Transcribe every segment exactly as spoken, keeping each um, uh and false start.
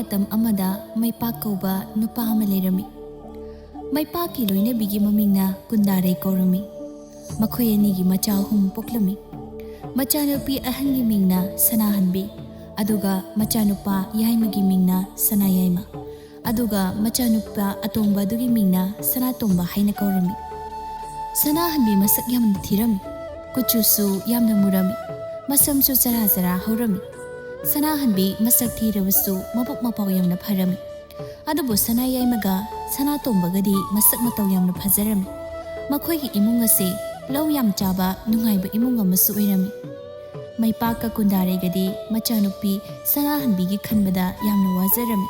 ꯃꯇꯝ ꯑꯃꯗ ꯃꯩꯄꯥꯛ ꯀꯧꯕ ꯅꯨꯄꯥ ꯑꯃ ꯂꯩꯔꯝꯃꯤ꯫ ꯃꯩꯄꯥꯛꯀꯤ ꯂꯣꯏꯅꯕꯤꯒꯤ ꯃꯃꯤꯡꯅ ꯀꯨꯟꯗꯥꯔꯩ ꯀꯧꯔꯝꯃꯤ꯫ ꯃꯈꯣꯏ ꯑꯅꯤꯒꯤ ꯃꯆꯥ ꯑꯍꯨꯝ ꯄꯣꯛꯂꯝꯃꯤ꯫ ꯃꯆꯥꯅꯨꯄꯤ ꯑꯍꯟꯒꯤ ꯃꯤꯡꯅ ꯁꯅꯥꯍꯟꯕꯤ, ꯑꯗꯨꯒ ꯃꯆꯥꯅꯨꯄꯥ ꯌꯥꯏꯃꯒꯤ ꯃꯤꯡꯅ ꯁꯅꯥꯌꯥꯏꯃ, ꯑꯗꯨꯒ ꯃꯆꯥꯅꯨꯄꯥ ꯑꯇꯣꯝꯕ ꯑꯗꯨꯒꯤ ꯃꯤꯡꯅ ꯁꯅꯥꯇꯣꯝꯕ ꯍꯥꯏꯅ ꯀꯧꯔꯝꯃꯤ꯫ ꯁꯅꯥꯍꯟꯕꯤ ꯃꯁꯛ ꯌꯥꯝꯅ ꯊꯤꯔꯝꯃꯤ꯫ ꯀꯨꯆꯨꯁꯨ ꯌꯥꯝꯅ ꯃꯨꯔꯝꯃꯤ꯫ ꯃꯁꯝꯁꯨ ꯆꯔꯥ ꯆꯔꯥ ꯍꯧꯔꯝꯃꯤ꯫ ꯁꯅꯥꯍꯟꯕꯤ ꯃꯁꯛ ꯊꯤꯔꯕꯁꯨ ꯃꯕꯨꯛ ꯃꯄꯥꯎ ꯌꯥꯝꯅ ꯐꯔꯝꯃꯤ꯫ ꯑꯗꯨꯕꯨ ꯁꯅꯥꯌꯥꯏꯃꯒ ꯁꯅꯥꯇꯣꯝꯕꯒꯗꯤ ꯃꯁꯛ ꯃꯇꯧ ꯌꯥꯝꯅ ꯐꯖꯔꯝꯃꯤ꯫ ꯃꯈꯣꯏꯒꯤ ꯏꯃꯨꯡ ꯑꯁꯤ ꯂꯧ ꯌꯥꯝ ꯆꯥꯕ ꯅꯨꯡꯉꯥꯏꯕ ꯏꯃꯨꯡ ꯑꯃꯁꯨ ꯑꯣꯏꯔꯝꯃꯤ꯫ ꯃꯩꯄꯥꯛꯀ ꯀꯨꯟꯗꯥꯔꯩꯒꯗꯤ ꯃꯆꯥꯅꯨꯄꯤ ꯁꯅꯥꯍꯟꯕꯤꯒꯤ ꯈꯟꯕꯗ ꯌꯥꯝꯅ ꯋꯥꯖꯔꯝꯃꯤ꯫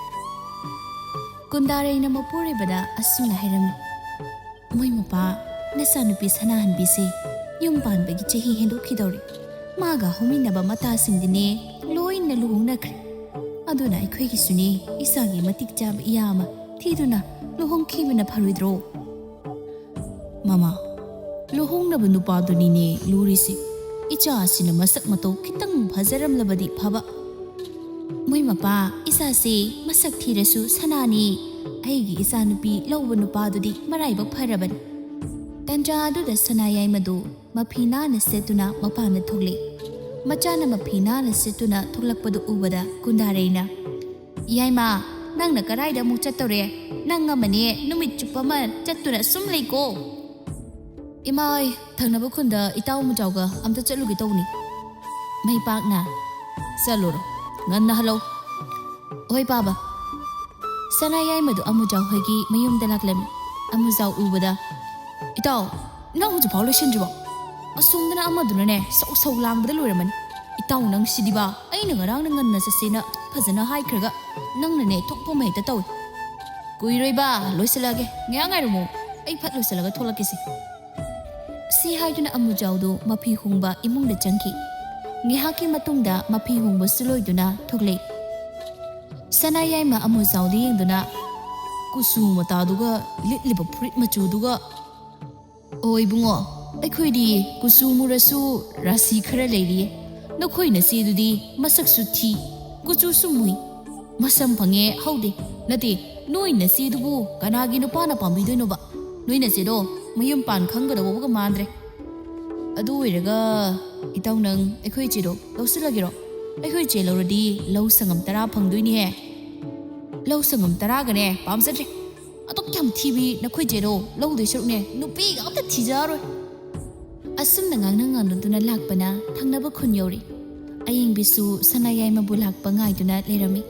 ꯀꯨꯟꯗꯥꯔꯩꯅ ꯃꯄꯨꯔꯣꯏꯕꯗ ꯑꯁꯨꯝꯅ ꯍꯥꯏꯔꯝꯃꯤ, "ꯃꯣꯏ ꯃꯄꯥ, ꯅꯆꯥꯅꯨꯄꯤ ꯁꯅꯥꯍꯟꯕꯤꯁꯦ ꯌꯨꯝ ꯄꯥꯟꯕꯒꯤ ꯆꯍꯤ ꯍꯦꯟꯗꯣꯛꯈꯤꯗꯧꯔꯦ꯫ ꯃꯥꯒ ꯍꯧꯃꯤꯟꯅꯕ ꯃꯇꯥꯁꯤꯡꯗꯤꯅꯦ ꯂꯣꯏꯅ ꯂꯨꯍꯣꯡꯅꯈ꯭ꯔꯦ꯫ ꯑꯗꯨꯅ ꯑꯩꯈꯣꯏꯒꯤꯁꯨꯅꯦ ꯏꯆꯥꯒꯤ ꯃꯇꯤꯛ ꯆꯥꯕ ꯏꯌꯥ ꯑꯃ ꯊꯤꯗꯨꯅ ꯂꯨꯍꯣꯡꯈꯤꯕꯅ ꯐꯔꯣꯏꯗ꯭ꯔꯣ?" "ꯃꯃꯥ, ꯂꯨꯍꯣꯡꯅꯕ ꯅꯨꯄꯥꯗꯨꯅꯤꯅꯦ ꯂꯨꯔꯤꯁꯦ꯫ ꯏꯆꯥꯁꯤꯅ ꯃꯁꯛ ꯃꯇꯧ ꯈꯤꯇꯪ ꯐꯖꯔꯝꯂꯕꯗꯤ ꯐꯕ꯫ ꯃꯣꯏ ꯃꯄꯥ, ꯏꯆꯥꯁꯦ ꯃꯁꯛ ꯊꯤꯔꯁꯨ ꯁꯅꯥꯅꯤ꯫ ꯑꯩꯒꯤ ꯏꯆꯥꯅꯨꯄꯤ ꯂꯧꯕ ꯅꯨꯄꯥꯗꯨꯗꯤ ꯃꯔꯥꯏꯕꯛ ꯐꯔꯕꯅꯤ꯫" ꯇꯟꯖꯥ ꯑꯗꯨꯗ ꯁꯅꯥꯌꯥꯏꯃꯗꯨ ꯃꯐꯤ ꯅꯥꯟꯅ ꯁꯦꯠꯇꯨꯅ ꯃꯄꯥꯟꯗ ꯊꯣꯛꯂꯛꯏ꯫ ꯃꯆꯥꯅ ꯃꯐꯤ ꯅꯥꯟꯅ ꯁꯦꯠꯇꯨꯅ ꯊꯣꯛꯂꯛꯄꯗꯨ ꯎꯕꯗ ꯀꯨꯟꯗꯥꯔꯩꯅ, "ꯌꯥꯏꯃ, ꯅꯪꯅ ꯀꯗꯥꯏꯗ ꯑꯃꯨꯛ ꯆꯠꯇꯧꯔꯦ? ꯅꯪ ꯑꯃꯅꯦ ꯅꯨꯃꯤꯠ ꯆꯨꯞꯄ ꯑꯃ ꯆꯠꯇꯨꯅ ꯁꯨꯝ ꯂꯩꯀꯣ?" "ꯏꯃꯥ ꯍꯣꯏ, ꯊꯪꯅꯕ ꯈꯨꯟꯗ ꯏꯇꯥꯎ ꯑꯃꯨꯖꯥꯎꯒ ꯑꯝꯇ ꯆꯠꯂꯨꯒꯦ ꯇꯧꯕꯅꯤ꯫" ꯃꯩꯄꯥꯛꯅ, "ꯆꯠꯂꯨꯔꯣ, ꯉꯟꯅ ꯍꯜꯂꯧ꯫" "ꯍꯣꯏ ꯄꯥꯕ꯫" ꯁꯅꯥꯌꯥꯏꯃꯗꯨ ꯑꯃꯨꯖꯥꯎ ꯍꯣꯏꯒꯤ ꯃꯌꯨꯝꯗ ꯂꯥꯛꯂꯝꯃꯤ꯫ ꯑꯃꯨꯖꯥꯎ ꯎꯕꯗ, "ꯏꯇꯥꯎ, ꯅꯪ ꯍꯧꯖꯤꯛꯐꯥꯎ ꯂꯣꯏꯁꯤꯟꯗ꯭ꯔꯤꯕꯣ? ꯑꯁꯣꯝꯗꯅ ꯑꯃꯗꯨꯅꯅꯦ ꯁꯧ ꯁꯧ ꯂꯥꯡꯕꯗ ꯂꯣꯏꯔꯝꯃꯅꯤ꯫ ꯏꯇꯥꯎ, ꯅꯪ ꯁꯤꯗꯤꯕ, ꯑꯩꯅ ꯉꯔꯥꯡꯅ ꯉꯟꯅ ꯆꯠꯁꯦꯅ ꯐꯖꯅ ꯍꯥꯏꯈ꯭ꯔꯒ ꯅꯪꯅꯅꯦ ꯊꯣꯛꯄ ꯑꯃ ꯍꯦꯛꯇ ꯇꯧꯏ꯫" "ꯀꯨꯏꯔꯣꯏꯕ, ꯂꯣꯏꯁꯤꯜꯂꯛꯑꯒꯦ, ꯉꯥꯏꯍꯥꯛ ꯉꯥꯏꯔꯝꯃꯣ, ꯑꯩ ꯐꯠ ꯂꯣꯏꯁꯤꯜꯂꯒ ꯊꯣꯛꯂꯛꯀꯦꯁꯦ꯫" ꯁꯤ ꯍꯥꯏꯗꯨꯅ ꯑꯃꯨꯖꯥꯎꯗꯨ ꯃꯐꯤ ꯍꯣꯡꯕ ꯏꯃꯨꯡꯗ ꯆꯪꯈꯤ꯫ ꯉꯥꯏꯍꯥꯛꯀꯤ ꯃꯇꯨꯡꯗ ꯃꯐꯤ ꯍꯣꯡꯕꯁꯨ ꯂꯣꯏꯗꯨꯅ ꯊꯣꯛꯂꯛꯏ꯫ ꯁꯅꯥꯌꯥꯏꯃ ꯑꯃꯨꯖꯥꯎꯗ ꯌꯦꯡꯗꯨꯅ, "ꯀꯨꯆꯨ ꯃꯇꯥꯗꯨꯒ ꯂꯤꯠꯂꯤꯕ ꯐꯨꯔꯤꯠ ꯃꯆꯨꯗꯨꯒ, ꯑꯣ ꯏꯕꯨꯡꯉꯣ, ꯑꯩꯈꯣꯏꯗꯤ ꯀꯨꯆꯨ ꯃꯨꯔꯁꯨ ꯔꯥꯁꯤ ꯈꯔ ꯂꯩꯔꯤꯌꯦ꯫ ꯅꯈꯣꯏ ꯅꯆꯦꯗꯨꯗꯤ ꯃꯁꯛꯁꯨ ꯊꯤ, ꯀꯨꯆꯨꯁꯨ ꯃꯨꯏ꯫ ꯃꯁꯝ ꯐꯪꯉꯦ ꯍꯧꯗꯦ꯫ ꯅꯠꯇꯦ, ꯅꯣꯏ ꯅꯆꯦꯗꯨꯕꯨ ꯀꯅꯥꯒꯤ ꯅꯨꯄꯥꯅ ꯄꯥꯝꯕꯤꯗꯣꯏꯅꯣꯕ? ꯅꯣꯏ ꯅꯆꯦꯗꯣ ꯃꯌꯨꯝ ꯄꯥꯟ ꯈꯪꯒꯗꯧꯕꯒ ꯃꯥꯟꯗ꯭ꯔꯦ꯫ ꯑꯗꯨ ꯑꯣꯏꯔꯒ ꯏꯇꯥꯎ, ꯅꯪ ꯑꯩꯈꯣꯏ ꯏꯆꯦꯗꯣ ꯂꯧꯁꯤꯜꯂꯒꯦꯔꯣ? ꯑꯩꯈꯣꯏ ꯏꯆꯦ ꯂꯧꯔꯗꯤ ꯂꯧ ꯁꯪꯉꯝ ꯇꯔꯥ ꯐꯪꯗꯣꯏꯅꯤꯍꯦ꯫ ꯂꯧ ꯁꯪꯉꯝ ꯇꯔꯥꯒꯅꯦ ꯄꯥꯝꯖꯗ꯭ꯔꯦ꯫ ꯑꯗꯨꯛ ꯌꯥꯝ ꯊꯤꯕꯤ ꯅꯈꯣꯏ ꯏꯆꯦꯗꯣ ꯂꯧꯗꯣꯏ ꯁꯔꯨꯛꯅꯦ ꯅꯨꯄꯤꯒ ꯑꯝꯇ ꯊꯤꯖꯔꯣꯏ꯫ ꯑꯁꯨꯝꯅ ꯉꯥꯡꯅ ꯉꯥꯡꯅꯗꯨꯅ ꯂꯥꯛꯄꯅ ꯊꯪꯅꯕ ꯈꯨꯟ ꯌꯧꯔꯦ꯫ ꯑꯌꯤꯡꯕꯤꯁꯨ ꯁꯅꯥꯌꯥꯏꯃꯕꯨ ꯂꯥꯛꯄ ꯉꯥꯏꯗꯨꯅ ꯂꯩꯔꯝꯃꯤ꯫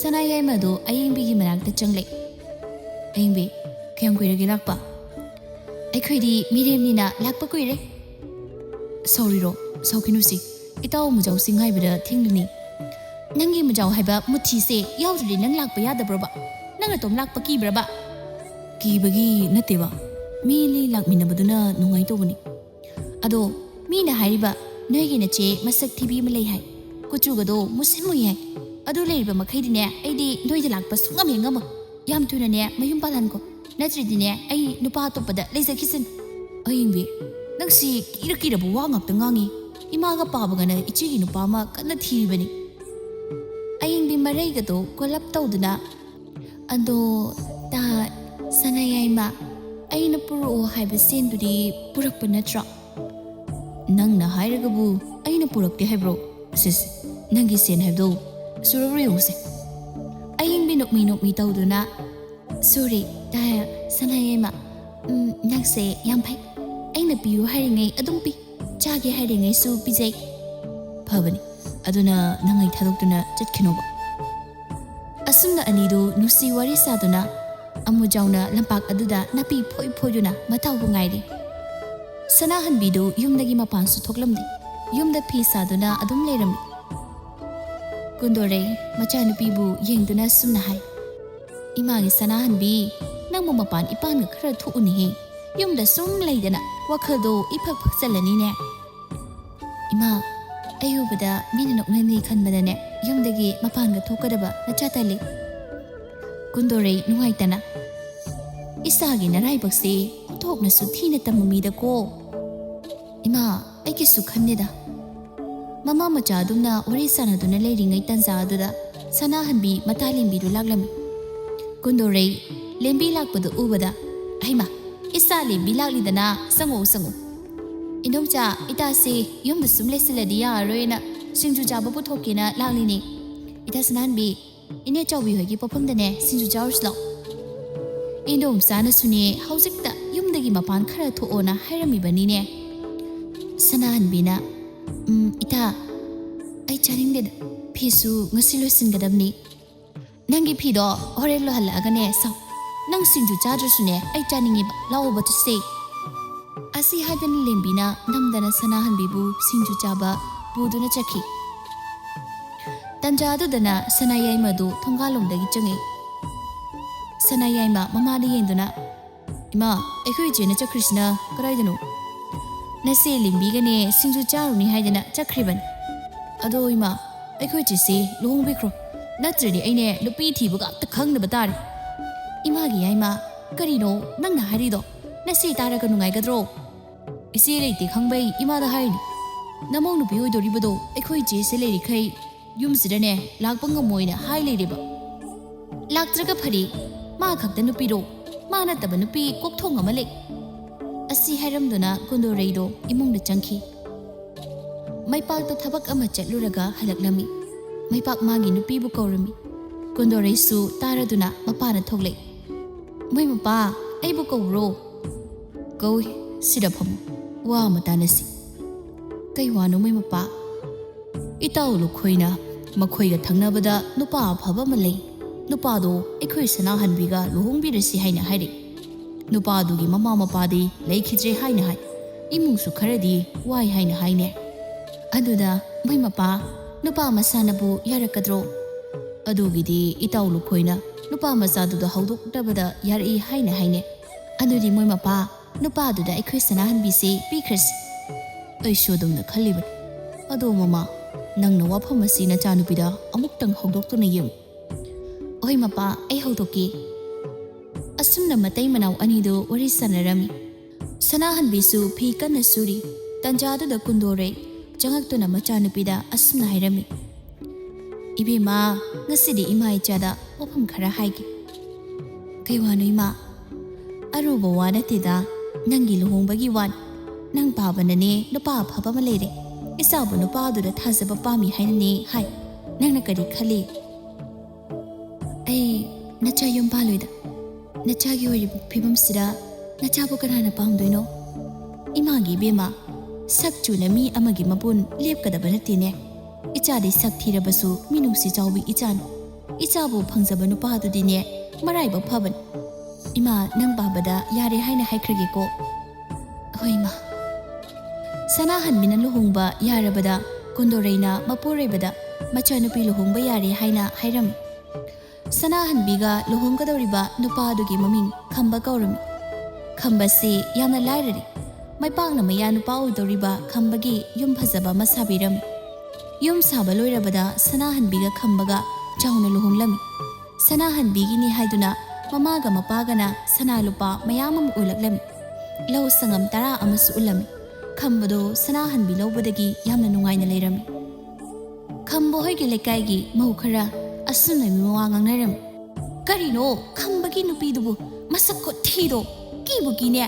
ꯁꯅꯥꯌꯥꯏꯃꯗꯨ ꯑꯌꯤꯡꯕꯤꯒꯤ ꯃꯅꯥꯛꯇ ꯆꯪꯂꯦ꯫ "ꯑꯌꯤꯡꯕꯤ, ꯀꯌꯥꯝ ꯀꯨꯏꯔꯒꯦ ꯂꯥꯛꯄ?" "ꯑꯩꯈꯣꯏꯗꯤ ꯃꯤꯔꯦꯝꯅꯤꯅ ꯂꯥꯛꯄ ꯀꯨꯏꯔꯦ꯫" "ꯁꯥꯎꯔꯤꯔꯣ? ꯁꯥꯎꯈꯤꯅꯨꯁꯤ꯫ ꯏꯇꯥꯎ ꯃꯨꯖꯥꯎꯁꯤ ꯉꯥꯏꯕꯗ ꯊꯦꯡꯂꯅꯤ꯫" "ꯅꯪꯒꯤ ꯃꯨꯖꯥꯎ ꯍꯥꯏꯕ ꯃꯨꯊꯤꯁꯦ ꯌꯥꯎꯗ꯭ꯔꯗꯤ ꯅꯪ ꯂꯥꯛꯄ ꯌꯥꯗꯕ꯭ꯔꯣꯕ? ꯅꯪ ꯅꯇꯣꯝ ꯂꯥꯛꯄ ꯀꯤꯕ꯭ꯔꯕ?" "ꯀꯤꯕꯒꯤ ꯅꯠꯇꯦꯕ, ꯃꯤ ꯑꯅꯤ ꯂꯥꯛꯃꯤꯟꯅꯕꯗꯨꯅ ꯅꯨꯡꯉꯥꯏ ꯇꯧꯕꯅꯤ꯫ ꯑꯗꯣ ꯃꯤꯅ ꯍꯥꯏꯔꯤꯕ ꯅꯣꯏꯒꯤ ꯅꯆꯦ ꯃꯁꯛ ꯊꯤꯕꯤ ꯑꯃ ꯂꯩ ꯍꯥꯏ, ꯀꯨꯆꯨꯒꯗꯣ ꯃꯨꯁꯤꯟ ꯃꯨꯏ ꯍꯥꯏ, ꯑꯗꯨ ꯂꯩꯔꯤꯕ ꯃꯈꯩꯗꯤꯅꯦ ꯑꯩꯗꯤ ꯅꯣꯏꯗ ꯂꯥꯛꯄ ꯁꯨꯡꯉꯝ ꯍꯦꯛ ꯉꯝꯃꯣꯏ꯫ ꯌꯥꯝ ꯊꯨꯅꯅꯦ ꯃꯌꯨꯝ ꯄꯥꯜꯍꯟꯈꯣ, ꯅꯠꯇ꯭ꯔꯗꯤꯅꯦ ꯑꯩ ꯅꯨꯄꯥ ꯑꯇꯣꯞꯄꯗ ꯂꯩꯖꯈꯤꯁꯤꯅꯤ꯫" "ꯑꯌꯤꯡꯕꯤ, ꯅꯪꯁꯤ ꯀꯤꯔ ꯀꯤꯔꯕ ꯋꯥ ꯉꯥꯛꯇ ꯉꯥꯡꯉꯤ꯫ ꯏꯃꯥꯒ ꯄꯥꯕꯒꯅ ꯏꯆꯦꯒꯤ ꯅꯨꯄꯥ ꯑꯃ ꯀꯟꯅ ꯊꯤꯔꯤꯕꯅꯤ꯫" ꯑꯌꯤꯡꯕꯤ ꯃꯔꯩꯒꯗꯣ ꯀꯣꯜꯂꯞ ꯇꯧꯗꯨꯅ, "ꯑꯗꯣ ꯇꯥ ꯁꯅꯥꯌꯥꯏꯃ, ꯑꯩꯅ ꯄꯨꯔꯛꯑꯣ ꯍꯥꯏꯕ ꯁꯦꯟꯗꯨꯗꯤ ꯄꯨꯔꯛꯄ ꯅꯠꯇ꯭ꯔꯣ?" "ꯅꯪꯅ ꯍꯥꯏꯔꯒꯕꯨ ꯑꯩꯅ ꯄꯨꯔꯛꯇꯦ ꯍꯥꯏꯕ꯭ꯔꯣ? ꯁꯤꯁ, ꯅꯪꯒꯤ ꯁꯦꯟ ꯍꯥꯏꯕꯗꯣ ꯁꯨꯔꯕ꯭ꯔꯥ ꯌꯦꯡꯉꯨꯁꯦ꯫" ꯑꯌꯤꯡꯕꯤ ꯅꯣꯛꯃꯤ ꯅꯣꯛꯃꯤ ꯇꯧꯗꯨꯅ, "ꯁꯣꯔꯤ, ꯇꯥ ꯁꯅꯥꯌꯥꯏꯃ, ꯎꯝ, ꯅꯪꯁꯦ ꯌꯥꯝ ꯐꯩ꯫ ꯑꯩꯅ ꯄꯤꯌꯨ ꯍꯥꯏꯔꯤꯉꯩ ꯑꯗꯨꯝ ꯄꯤ, ꯆꯥꯒꯦ ꯍꯥꯏꯔꯤꯉꯩꯁꯨ ꯄꯤꯖꯩ꯫" "ꯐꯕꯅꯤ, ꯑꯗꯨꯅ ꯅꯪ ꯑꯩ ꯊꯥꯗꯣꯛꯇꯨꯅ ꯆꯠꯈꯤꯅꯣꯕ꯫" ꯑꯁꯨꯝꯅ ꯑꯅꯤꯗꯨ ꯅꯨꯡꯁꯤ ꯋꯥꯔꯤ ꯁꯥꯗꯨꯅ ꯑꯃꯨꯖꯥꯎꯅ ꯂꯝꯄꯥꯛ ꯑꯗꯨꯗ ꯅꯥꯄꯤ ꯐꯣꯏ ꯐꯣꯏꯗꯨꯅ ꯃꯇꯥꯎꯕꯨ ꯉꯥꯏꯔꯤ꯫ ꯁꯅꯥꯍꯟꯕꯤꯗꯨ ꯌꯨꯝꯗꯒꯤ ꯃꯄꯥꯟꯁꯨ ꯊꯣꯛꯂꯝꯗꯦ꯫ ꯌꯨꯝꯗ ꯐꯤ ꯁꯥꯗꯨꯅ ꯑꯗꯨꯝ ꯂꯩꯔꯝꯃꯤ꯫ ꯀꯨꯟꯗꯣꯔꯩ ꯃꯆꯥꯅꯨꯄꯤꯕꯨ ꯌꯦꯡꯗꯨꯅ ꯁꯨꯝꯅ ꯍꯥꯏ, "ꯏꯃꯥꯒꯤ ꯁꯅꯥꯍꯟꯕꯤ, ꯅꯪꯕꯨ ꯃꯄꯥꯟ ꯏꯄꯥꯟꯒ ꯈꯔ ꯊꯣꯛꯎꯅꯦꯍꯦ꯫ ꯌꯨꯝꯗ ꯁꯨꯝ ꯂꯩꯗꯅ ꯋꯥꯈꯜꯗꯣ ꯏꯐꯛ ꯐꯛꯆꯜꯂꯅꯤꯅꯦ꯫" "ꯏꯃꯥ, ꯑꯩ ꯎꯕꯗ ꯃꯤꯅ ꯅꯣꯛꯅꯅꯤ ꯈꯟꯕꯗꯅꯦ ꯌꯨꯝꯗꯒꯤ ꯃꯄꯥꯟꯒ ꯊꯣꯛꯀꯗꯕ ꯅꯆꯥ ꯇꯜꯂꯤ꯫" ꯀꯨꯟꯗꯣꯔꯩ ꯅꯨꯡꯉꯥꯏꯇꯅ, "ꯏꯁꯥꯒꯤ ꯅꯔꯥꯏꯕꯛꯁꯦ ꯑꯣꯟꯊꯣꯛꯅꯁꯨ ꯊꯤꯅ ꯇꯝꯃꯝꯃꯤꯗꯀꯣ꯫" "ꯏꯃꯥ, ꯑꯩꯒꯤꯁꯨ ꯈꯟꯅꯤꯗ꯫" ꯃꯃꯥ ꯃꯆꯥ ꯑꯗꯨꯝꯅ ꯋꯥꯔꯤ ꯁꯥꯟꯅꯗꯨꯅ ꯂꯩꯔꯤꯉꯩ ꯇꯟꯖꯥ ꯑꯗꯨꯗ ꯁꯅꯥꯍꯟꯕꯤ ꯃꯇꯥ ꯂꯦꯝꯕꯤꯗꯨ ꯂꯥꯛꯂꯝꯃꯤ꯫ ꯀꯨꯟꯗꯣꯔꯩ ꯂꯦꯝꯕꯤ ꯂꯥꯛꯄꯗꯨ ꯎꯕꯗ, "ꯑꯍꯩꯃ, ꯏꯆꯥ ꯂꯦꯝꯕꯤ ꯂꯥꯛꯂꯤꯗꯅ, ꯆꯪꯉꯛꯎ, ꯆꯪꯉꯛꯎ꯫ ꯏꯟꯗꯣꯝꯆꯥ, ꯏꯇꯥꯁꯤ ꯌꯨꯝꯗ ꯁꯨꯝ ꯂꯩꯁꯤꯜꯂꯗꯤ ꯌꯥꯔꯔꯣꯏꯅ ꯁꯤꯡꯖꯨ ꯆꯥꯕ ꯄꯨꯊꯣꯛꯀꯦꯅ ꯂꯥꯛꯂꯤꯅꯦ꯫ ꯏꯇꯥ ꯁꯅꯥꯍꯟꯕꯤ, ꯏꯅꯦ ꯆꯥꯎꯕꯤ ꯍꯣꯏꯒꯤ ꯄꯣꯠꯐꯝꯗꯅꯦ ꯁꯤꯡꯖꯨ ꯆꯥꯔꯨꯁꯤ ꯂꯥꯛꯑꯣ꯫" ꯏꯟꯗꯣꯝꯆꯥꯅꯁꯨꯅꯦ ꯍꯧꯖꯤꯛꯇ ꯌꯨꯝꯗꯒꯤ ꯃꯄꯥꯟ ꯈꯔ ꯊꯣꯛꯑꯣꯅ ꯍꯥꯏꯔꯝꯃꯤꯕꯅꯤꯅꯦ꯫ ꯁꯅꯥꯍꯟꯕꯤꯅ, "ꯎꯝ, ꯏꯇꯥ, ꯑꯩ ꯆꯥꯅꯤꯡꯗꯦꯗ꯫ ꯐꯤꯁꯨ ꯉꯁꯤ ꯂꯣꯏꯁꯤꯟꯒꯗꯕꯅꯤ꯫ ꯅꯪꯒꯤ ꯐꯤꯗꯣ ꯍꯣꯔꯦꯟ ꯂꯣꯏꯍꯜꯂꯛꯑꯒꯅꯦ ꯁꯥꯎ꯫ ꯅꯪ ꯁꯤꯡꯖꯨ ꯆꯥꯗ꯭ꯔꯁꯨꯅꯦ ꯑꯩ ꯆꯥꯅꯤꯡꯉꯦꯕ꯫ ꯂꯥꯛꯑꯣꯕ ꯆꯠꯁꯦ꯫" ꯑꯁꯤ ꯍꯥꯏꯗꯅ ꯂꯦꯝꯕꯤꯅ ꯅꯝꯗꯅ ꯁꯅꯥꯍꯟꯕꯤꯕꯨ ꯁꯤꯡꯖꯨ ꯆꯥꯕ ꯄꯨꯗꯨꯅ ꯆꯠꯈꯤ꯫ ꯇꯟꯖꯥ ꯑꯗꯨꯗꯅ ꯁꯅꯥꯌꯥꯏꯃꯗꯨ ꯊꯣꯡꯒꯥꯜꯂꯣꯝꯗꯒꯤ ꯆꯪꯉꯛꯏ꯫ ꯁꯅꯥꯌꯥꯏꯃ ꯃꯃꯥꯗ ꯌꯦꯡꯗꯨꯅ, "ꯏꯃꯥ, ꯑꯩꯈꯣꯏ ꯏꯆꯦꯅ ꯆꯠꯈ꯭ꯔꯤꯁꯤꯅ ꯀꯗꯥꯏꯗꯅꯣ?" "ꯅꯆꯦ ꯂꯦꯝꯕꯤꯒꯅꯦ ꯁꯤꯡꯖꯨ ꯆꯥꯔꯨꯅꯤ ꯍꯥꯏꯗꯅ ꯆꯠꯈ꯭ꯔꯤꯕꯅꯤ꯫ ꯑꯗꯣ ꯏꯃꯥ, ꯑꯩꯈꯣꯏ ꯏꯆꯦꯁꯤ ꯂꯨꯍꯣꯡꯕꯤꯈ꯭ꯔꯣ, ꯅꯠꯇ꯭ꯔꯗꯤ ꯑꯩꯅꯦ ꯅꯨꯄꯤ ꯊꯤꯕꯒ ꯑꯝꯇ ꯈꯪꯗꯕ ꯇꯥꯔꯦ꯫" "ꯏꯃꯥꯒꯤ ꯌꯥꯏꯃ, ꯀꯔꯤꯅꯣ ꯅꯪꯅ ꯍꯥꯏꯔꯤꯗꯣ? ꯅꯆꯦ ꯇꯥꯔꯒ ꯅꯨꯡꯉꯥꯏꯒꯗ꯭ꯔꯣ?" "ꯏꯆꯦ ꯂꯩꯇꯦ ꯈꯪꯕꯩ ꯏꯃꯥꯗ ꯍꯥꯏꯔꯤꯅꯤ꯫ ꯅꯃꯧ ꯅꯨꯄꯤ ꯑꯣꯏꯗꯣꯔꯤꯕꯗꯣ ꯑꯩꯈꯣꯏ ꯏꯆꯦꯁꯦ ꯂꯩꯔꯤꯈꯩ ꯌꯨꯝꯁꯤꯗꯅꯦ ꯂꯥꯛꯄ ꯉꯝꯃꯣꯏꯅ ꯍꯥꯏ ꯂꯩꯔꯦꯕ꯫ ꯂꯥꯛꯇ꯭ꯔꯒ ꯐꯔꯦ, ꯃꯥ ꯈꯛꯇ ꯅꯨꯄꯤꯔꯣ? ꯃꯥ ꯅꯠꯇꯕ ꯅꯨꯄꯤ ꯀꯣꯛꯊꯣꯡ ꯑꯃ ꯂꯩ꯫" ꯑꯁꯤ ꯍꯥꯏꯔꯝꯗꯨꯅ ꯀꯨꯟꯗꯣꯔꯩꯗꯣ ꯏꯃꯨꯡꯗ ꯆꯪꯈꯤ꯫ ꯃꯩꯄꯥꯛꯇ ꯊꯕꯛ ꯑꯃ ꯆꯠꯂꯨꯔꯒ ꯍꯜꯂꯛꯂꯝꯃꯤ꯫ ꯃꯩꯄꯥꯛ ꯃꯥꯒꯤ ꯅꯨꯄꯤꯕꯨ ꯀꯧꯔꯝꯃꯤ꯫ ꯀꯨꯟꯗꯣꯔꯩꯁꯨ ꯇꯥꯔꯗꯨꯅ ꯃꯄꯥꯅ ꯊꯣꯛꯂꯛꯏ꯫ "ꯃꯣꯏ ꯃꯄꯥ, ꯑꯩꯕꯨ ꯀꯧꯕ꯭ꯔꯣ?" "ꯀꯧꯏ, ꯁꯤꯗ ꯐꯝꯃꯨ, ꯋꯥ ꯑꯃ ꯇꯥꯟꯅꯁꯤ꯫" "ꯀꯩ ꯋꯥꯅꯣ ꯃꯣꯏ ꯃꯄꯥ?" "ꯏꯇꯥꯎ ꯂꯨꯈꯣꯏꯅ ꯃꯈꯣꯏꯒ ꯊꯪꯅꯕꯗ ꯅꯨꯄꯥ ꯑꯐꯕ ꯑꯃ ꯂꯩ꯫ ꯅꯨꯄꯥꯗꯣ ꯑꯩꯈꯣꯏ ꯁꯅꯥꯍꯟꯕꯤꯒ ꯂꯨꯍꯣꯡꯕꯤꯔꯁꯤ ꯍꯥꯏꯅ ꯍꯥꯏꯔꯛꯏ꯫ ꯅꯨꯄꯥꯗꯨꯒꯤ ꯃꯃꯥ ꯃꯄꯥꯗꯤ ꯂꯩꯈꯤꯗ꯭ꯔꯦ ꯍꯥꯏꯅ ꯍꯥꯏ꯫ ꯏꯃꯨꯡꯁꯨ ꯈꯔꯗꯤ ꯋꯥꯏ ꯍꯥꯏꯅ ꯍꯥꯏꯅꯦ꯫" "ꯑꯗꯨꯗ ꯃꯣꯏ ꯃꯄꯥ, ꯅꯨꯄꯥ ꯃꯁꯥꯅꯕꯨ ꯌꯥꯔꯛꯀꯗ꯭ꯔꯣ?" "ꯑꯗꯨꯒꯤꯗꯤ ꯏꯇꯥꯎ ꯂꯨꯈꯣꯏꯅ ꯅꯨꯄꯥ ꯃꯆꯥꯗꯨꯗ ꯍꯧꯗꯣꯛꯅꯕꯗ ꯌꯥꯔꯛꯏ ꯍꯥꯏꯅ ꯍꯥꯏꯅꯦ꯫ ꯑꯗꯨꯗꯤ ꯃꯣꯏ ꯃꯄꯥ, ꯅꯨꯄꯥꯗꯨꯗ ꯑꯩꯈꯣꯏ ꯁꯅꯥꯍꯟꯕꯤꯁꯦ ꯄꯤꯈ꯭ꯔꯁꯤ꯫" "ꯑꯩꯁꯨ ꯑꯗꯨꯝꯅ ꯈꯜꯂꯤꯕꯅꯤ꯫ ꯑꯗꯣ ꯃꯃꯥ, ꯅꯪꯅ ꯋꯥꯐꯝ ꯑꯁꯤ ꯅꯆꯥꯅꯨꯄꯤꯗ ꯑꯃꯨꯛꯇꯪ ꯍꯧꯗꯣꯛꯇꯨꯅ ꯌꯦꯡꯉꯨ꯫" "ꯍꯣꯏ ꯃꯄꯥ, ꯑꯩ ꯍꯧꯗꯣꯛꯀꯦ꯫" ꯑꯁꯨꯝꯅ ꯃꯇꯩ ꯃꯅꯥꯎ ꯑꯅꯤꯗꯨ ꯋꯥꯔꯤ ꯁꯥꯟꯅꯔꯝꯃꯤ꯫ ꯁꯅꯥꯍꯟꯕꯤꯁꯨ ꯐꯤ ꯀꯟꯅ ꯁꯨꯔꯤ꯫ ꯇꯟꯖꯥꯗꯨꯗ ꯀꯨꯟꯗꯣꯔꯩ ꯆꯪꯉꯛꯇꯨꯅ ꯃꯆꯥꯅꯨꯄꯤꯗ ꯑꯁꯨꯝꯅ ꯍꯥꯏꯔꯝꯃꯤ, "ꯏꯕꯦꯝꯃ, ꯉꯁꯤꯗꯤ ꯏꯃꯥ ꯏꯆꯥꯗ ꯋꯥꯐꯝ ꯈꯔ ꯍꯥꯏꯒꯦ꯫" "ꯀꯩ ꯋꯥꯅꯣ ꯏꯃꯥ?" "ꯑꯔꯨꯕ ꯋꯥ ꯅꯠꯇꯦꯗ, ꯅꯪꯒꯤ ꯂꯨꯍꯣꯡꯕꯒꯤ ꯋꯥꯅꯤ꯫ ꯅꯪ ꯄꯥꯕꯅꯅꯦ ꯅꯨꯄꯥ ꯑꯐꯕ ꯑꯃ ꯂꯩꯔꯦ꯫ ꯏꯆꯥꯕꯨ ꯅꯨꯄꯥꯗꯨꯗ ꯊꯥꯖꯕ ꯄꯥꯝꯃꯤ ꯍꯥꯏꯅꯅꯦ ꯍꯥꯏ꯫ ꯅꯪꯅ ꯀꯔꯤ ꯈꯜꯂꯤ?" "ꯑꯩ ꯅꯆꯥ ꯌꯨꯝ ꯄꯥꯜꯂꯣꯏꯗ꯫ ꯅꯆꯥꯒꯤ ꯑꯣꯏꯔꯤꯕ ꯐꯤꯕꯝꯁꯤꯗ ꯅꯆꯥꯕꯨ ꯀꯅꯥꯅ ꯄꯥꯝꯗꯣꯏꯅꯣ? ꯏꯃꯥꯒꯤ ꯏꯕꯦꯝꯃ, ꯁꯛ ꯆꯨꯅ ꯃꯤ ꯑꯃꯒꯤ ꯃꯄꯨꯟ ꯂꯦꯞꯀꯗꯕ ꯅꯠꯇꯦꯅꯦ꯫ ꯏꯆꯥꯗꯤ ꯁꯛ ꯊꯤꯔꯕꯁꯨ ꯃꯤꯅꯨꯡꯁꯤ ꯆꯥꯎꯕꯤ ꯏꯆꯥꯅꯤ꯫ ꯏꯆꯥꯕꯨ ꯐꯪꯖꯕ ꯅꯨꯄꯥꯗꯨꯗꯤꯅꯦ ꯃꯔꯥꯏꯕꯛ ꯐꯕꯅꯤ꯫ ꯏꯃꯥ, ꯅꯪ ꯄꯥꯕꯗ ꯌꯥꯔꯦ ꯍꯥꯏꯅ ꯍꯥꯏꯈ꯭ꯔꯒꯦꯀꯣ꯫" "ꯍꯣꯏ ꯏꯃꯥ꯫" ꯁꯅꯥꯍꯟꯕꯤꯅ ꯂꯨꯍꯣꯡꯕ ꯌꯥꯔꯕꯗ ꯀꯨꯟꯗꯣꯔꯩꯅ ꯃꯄꯨꯔꯣꯏꯕꯗ ꯃꯆꯥꯅꯨꯄꯤ ꯂꯨꯍꯣꯡꯕ ꯌꯥꯔꯦ ꯍꯥꯏꯅ ꯍꯥꯏꯔꯝꯃꯤ꯫ ꯁꯅꯥꯍꯟꯕꯤꯒ ꯂꯨꯍꯣꯡꯒꯗꯧꯔꯤꯕ ꯅꯨꯄꯥꯗꯨꯒꯤ ꯃꯃꯤꯡ ꯈꯝꯕ ꯀꯧꯔꯝꯃꯤ꯫ ꯈꯝꯕꯁꯤ ꯌꯥꯝꯅ ꯂꯥꯏꯔꯔꯦ꯫ ꯃꯥꯏꯄꯥꯛꯅ ꯃꯌꯥ ꯅꯨꯄꯥ ꯑꯣꯏꯗꯧꯔꯤꯕ ꯈꯝꯕꯒꯤ ꯌꯨꯝ ꯐꯖꯕ ꯑꯃ ꯁꯥꯕꯤꯔꯝꯃꯤ꯫ ꯌꯨꯝ ꯁꯥꯕ ꯂꯣꯏꯔꯕꯗ ꯁꯅꯥꯍꯟꯕꯤꯒ ꯈꯝꯕꯒ ꯆꯥꯎꯅ ꯂꯨꯍꯣꯡꯂꯝꯃꯤ꯫ ꯁꯅꯥꯍꯟꯕꯤꯒꯤꯅꯤ ꯍꯥꯏꯗꯨꯅ ꯃꯃꯥꯒ ꯃꯄꯥꯒꯅ ꯁꯅꯥ ꯂꯨꯄꯥ ꯃꯌꯥꯝ ꯑꯃ ꯎꯠꯂꯛꯂꯝꯃꯤ꯫ ꯂꯧ ꯁꯪꯉꯝ ꯇꯔꯥ ꯑꯃꯁꯨ ꯎꯠꯂꯝꯃꯤ꯫ ꯈꯝꯕꯗꯣ ꯁꯅꯥꯍꯟꯕꯤ ꯂꯧꯕꯗꯒꯤ ꯌꯥꯝꯅ ꯅꯨꯡꯉꯥꯏꯅ ꯂꯩꯔꯝꯃꯤ꯫ ꯈꯝꯕ ꯍꯣꯏꯒꯤ ꯂꯩꯀꯥꯏꯒꯤ ꯃꯧ ꯈꯔ ꯑꯁꯨꯝꯅ ꯃꯤꯋꯥ ꯉꯥꯡꯅꯔꯝꯃꯤ꯫ "ꯀꯔꯤꯅꯣ ꯈꯝꯕꯒꯤ ꯅꯨꯄꯤꯗꯨꯕꯨ? ꯃꯁꯛ ꯈꯨꯊꯤꯗꯣ ꯀꯤꯕꯨ ꯀꯤꯅꯦ꯫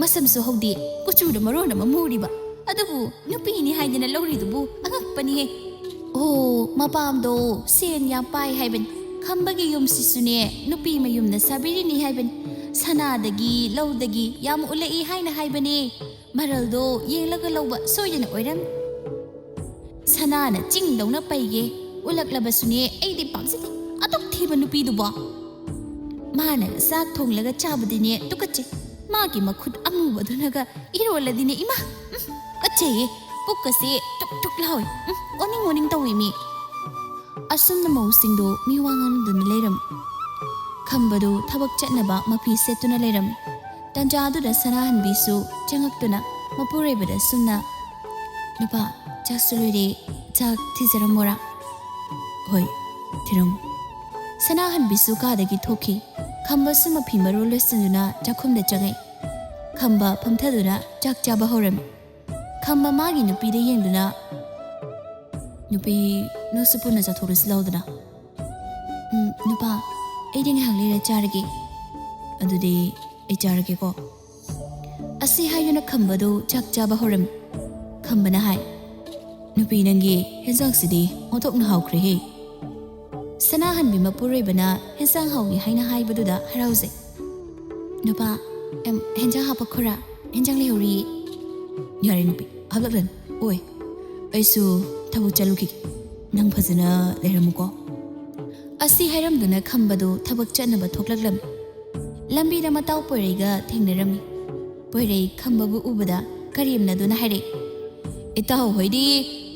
ꯃꯁꯝꯁꯨ ꯍꯧꯗꯦ, ꯀꯨꯆꯨꯅ ꯃꯔꯣꯟ ꯑꯃ ꯃꯨꯔꯤꯕ꯫ ꯑꯗꯨꯕꯨ ꯅꯨꯄꯤꯅꯤ ꯍꯥꯏꯗꯅ ꯂꯧꯔꯤꯗꯨꯕꯨ ꯑꯉꯛꯄꯅꯤꯍꯦ꯫ ꯑꯣ, ꯃꯄꯥꯝꯗꯣ ꯁꯦꯟ ꯌꯥꯝ ꯄꯥꯏ ꯍꯥꯏꯕꯅꯤ꯫ ꯈꯝꯕꯒꯤ ꯌꯨꯝꯁꯤꯁꯨꯅꯦ ꯅꯨꯄꯤ ꯃꯌꯨꯝꯅ ꯁꯥꯕꯤꯔꯤꯅꯤ ꯍꯥꯏꯕꯅꯤ꯫ ꯁꯅꯥꯗꯒꯤ ꯂꯧꯗꯒꯤ ꯌꯥꯝ ꯎꯠꯂꯛꯏ ꯍꯥꯏꯅ ꯍꯥꯏꯕꯅꯦ꯫ ꯃꯔꯜꯗꯣ ꯌꯦꯡꯂꯒ ꯂꯧꯕ ꯁꯣꯏꯗꯅ ꯑꯣꯏꯔꯝ꯫ ꯁꯅꯥꯅ ꯆꯤꯡꯗꯧꯅ ꯄꯩꯒꯦ ꯎꯠꯂꯛꯂꯕꯁꯨꯅꯦ ꯑꯩꯗꯤ ꯄꯥꯝꯖꯗꯦ꯫ ꯑꯗꯨꯛ ꯊꯤꯕ ꯅꯨꯄꯤꯗꯨꯕꯣ꯫ ꯃꯥꯅ ꯆꯥꯛ ꯊꯣꯡꯂꯒ ꯆꯥꯕꯗꯤꯅꯦ ꯇꯨꯀꯠꯆꯩ꯫ ꯃꯥꯒꯤ ꯃꯈꯨꯠ ꯑꯃꯨꯕꯗꯨꯅꯒ ꯏꯔꯣꯜꯂꯗꯤꯅꯦ, ꯏꯃꯥ, ꯎꯝ, ꯇꯨꯀꯠꯆꯩꯌꯦ꯫ ꯄꯨꯛꯀꯁꯦ ꯇꯨꯛ ꯇꯨꯛ ꯂꯥꯎꯏ꯫ ꯎꯝ, ꯑꯣꯅꯤꯡ ꯑꯣꯅꯤꯡ ꯇꯧꯏ ꯃꯤ꯫" ꯑꯁꯨꯝꯅ ꯃꯧꯁꯤꯡꯗꯨ ꯃꯤꯋꯥ ꯉꯥꯡꯅꯗꯨꯅ ꯂꯩꯔꯝꯃꯤ꯫ ꯈꯝꯕꯗꯨ ꯊꯕꯛ ꯆꯠꯅꯕ ꯃꯐꯤ ꯁꯦꯠꯇꯨꯅ ꯂꯩꯔꯝꯃꯤ꯫ ꯇꯟꯖꯥꯗꯨꯗ ꯁꯅꯥꯍꯟꯕꯤꯁꯨ ꯆꯪꯉꯛꯇꯨꯅ ꯃꯄꯨꯔꯣꯏꯕꯗ ꯁꯨꯝꯅ, "ꯅꯨꯄꯥ, ꯆꯥꯛꯁꯨ ꯂꯣꯏꯔꯦ, ꯆꯥꯛ ꯊꯤꯖꯔꯝꯃꯣꯔꯥ?" "ꯍꯣꯏ, ꯊꯤꯔꯝꯃꯨ꯫" ꯁꯅꯥꯍꯟꯕꯤꯁꯨ ꯀꯥꯗꯒꯤ ꯊꯣꯛꯈꯤ꯫ ꯈꯝꯕꯁꯨ ꯃꯐꯤ ꯃꯔꯣꯜ ꯂꯣꯏꯁꯤꯟꯗꯨꯅ ꯆꯥꯛꯈꯨꯝꯗ ꯆꯪꯉꯛꯏ꯫ ꯈꯝꯕ ꯐꯝꯊꯗꯨꯅ ꯆꯥꯛ ꯆꯥꯕ ꯍꯧꯔꯝꯃꯤ꯫ ꯈꯝꯕ ꯃꯥꯒꯤ ꯅꯨꯄꯤꯗ ꯌꯦꯡꯗꯨꯅ, "ꯅꯨꯄꯤ, ꯅꯣꯏꯁꯨ ꯄꯨꯟꯅ ꯆꯥꯊꯣꯛꯂꯁꯤ ꯂꯥꯎꯗꯅ꯫ "ꯎꯝ, ꯅꯨꯄꯥ, ꯑꯩꯗꯤ ꯉꯥꯏꯍꯥꯛ ꯂꯩꯔ ꯆꯥꯔꯒꯦ꯫ ꯑꯗꯨꯗꯤ ꯑꯩ ꯆꯥꯔꯒꯦꯀꯣ꯫" ꯑꯁꯤ ꯍꯥꯏꯗꯨꯅ ꯈꯝꯕꯗꯨ ꯆꯥꯛ ꯆꯥꯕ ꯍꯧꯔꯝꯃꯤ꯫ ꯈꯝꯕꯅ ꯍꯥꯏ, "ꯅꯨꯄꯤ, ꯅꯪꯒꯤ ꯍꯦꯟꯖꯥꯡꯁꯤꯗꯤ ꯑꯣꯟꯊꯣꯛꯅ ꯍꯥꯎꯈ꯭ꯔꯦꯍꯦ꯫" ꯁꯅꯥꯍꯟꯕꯤ ꯃꯄꯨꯔꯣꯏꯕꯅ ꯍꯦꯟꯖꯥꯡ ꯍꯥꯎꯏ ꯍꯥꯏꯅ ꯍꯥꯏꯕꯗꯨꯗ ꯍꯔꯥꯎꯖꯩ꯫ "ꯅꯨꯄꯥ, ꯑꯦꯝ, ꯍꯦꯟꯖꯥꯡ ꯍꯥꯞꯄꯛꯈꯣꯔꯥ? ꯍꯦꯟꯖꯥꯡ ꯂꯩꯍꯧꯔꯤꯌꯦ꯫" "ꯌꯥꯔꯦ ꯅꯨꯄꯤ, ꯍꯥꯞꯂꯛꯂꯅꯨ꯫ ꯑꯣꯏ, ꯑꯩꯁꯨ ꯊꯕꯛ ꯆꯠꯂꯨꯈꯤꯒꯦ꯫ ꯅꯪ ꯐꯖꯅ ꯂꯩꯔꯝꯃꯨꯀꯣ꯫" ꯑꯁꯤ ꯍꯥꯏꯔꯝꯗꯨꯅ ꯈꯝꯕꯗꯨ ꯊꯕꯛ ꯆꯠꯅꯕ ꯊꯣꯛꯂꯛꯂꯝꯃꯤ꯫ ꯂꯝꯕꯤꯗ ꯃꯇꯥꯎ ꯄꯣꯏꯔꯩꯒ ꯊꯦꯡꯅꯔꯝꯃꯤ꯫ ꯄꯣꯏꯔꯩ ꯈꯝꯕꯕꯨ ꯎꯕꯗ ꯀꯔꯦꯝꯅꯗꯨꯅ ꯍꯥꯏꯔꯛꯏ, "ꯏꯇꯥꯎ ꯍꯣꯏꯗꯤ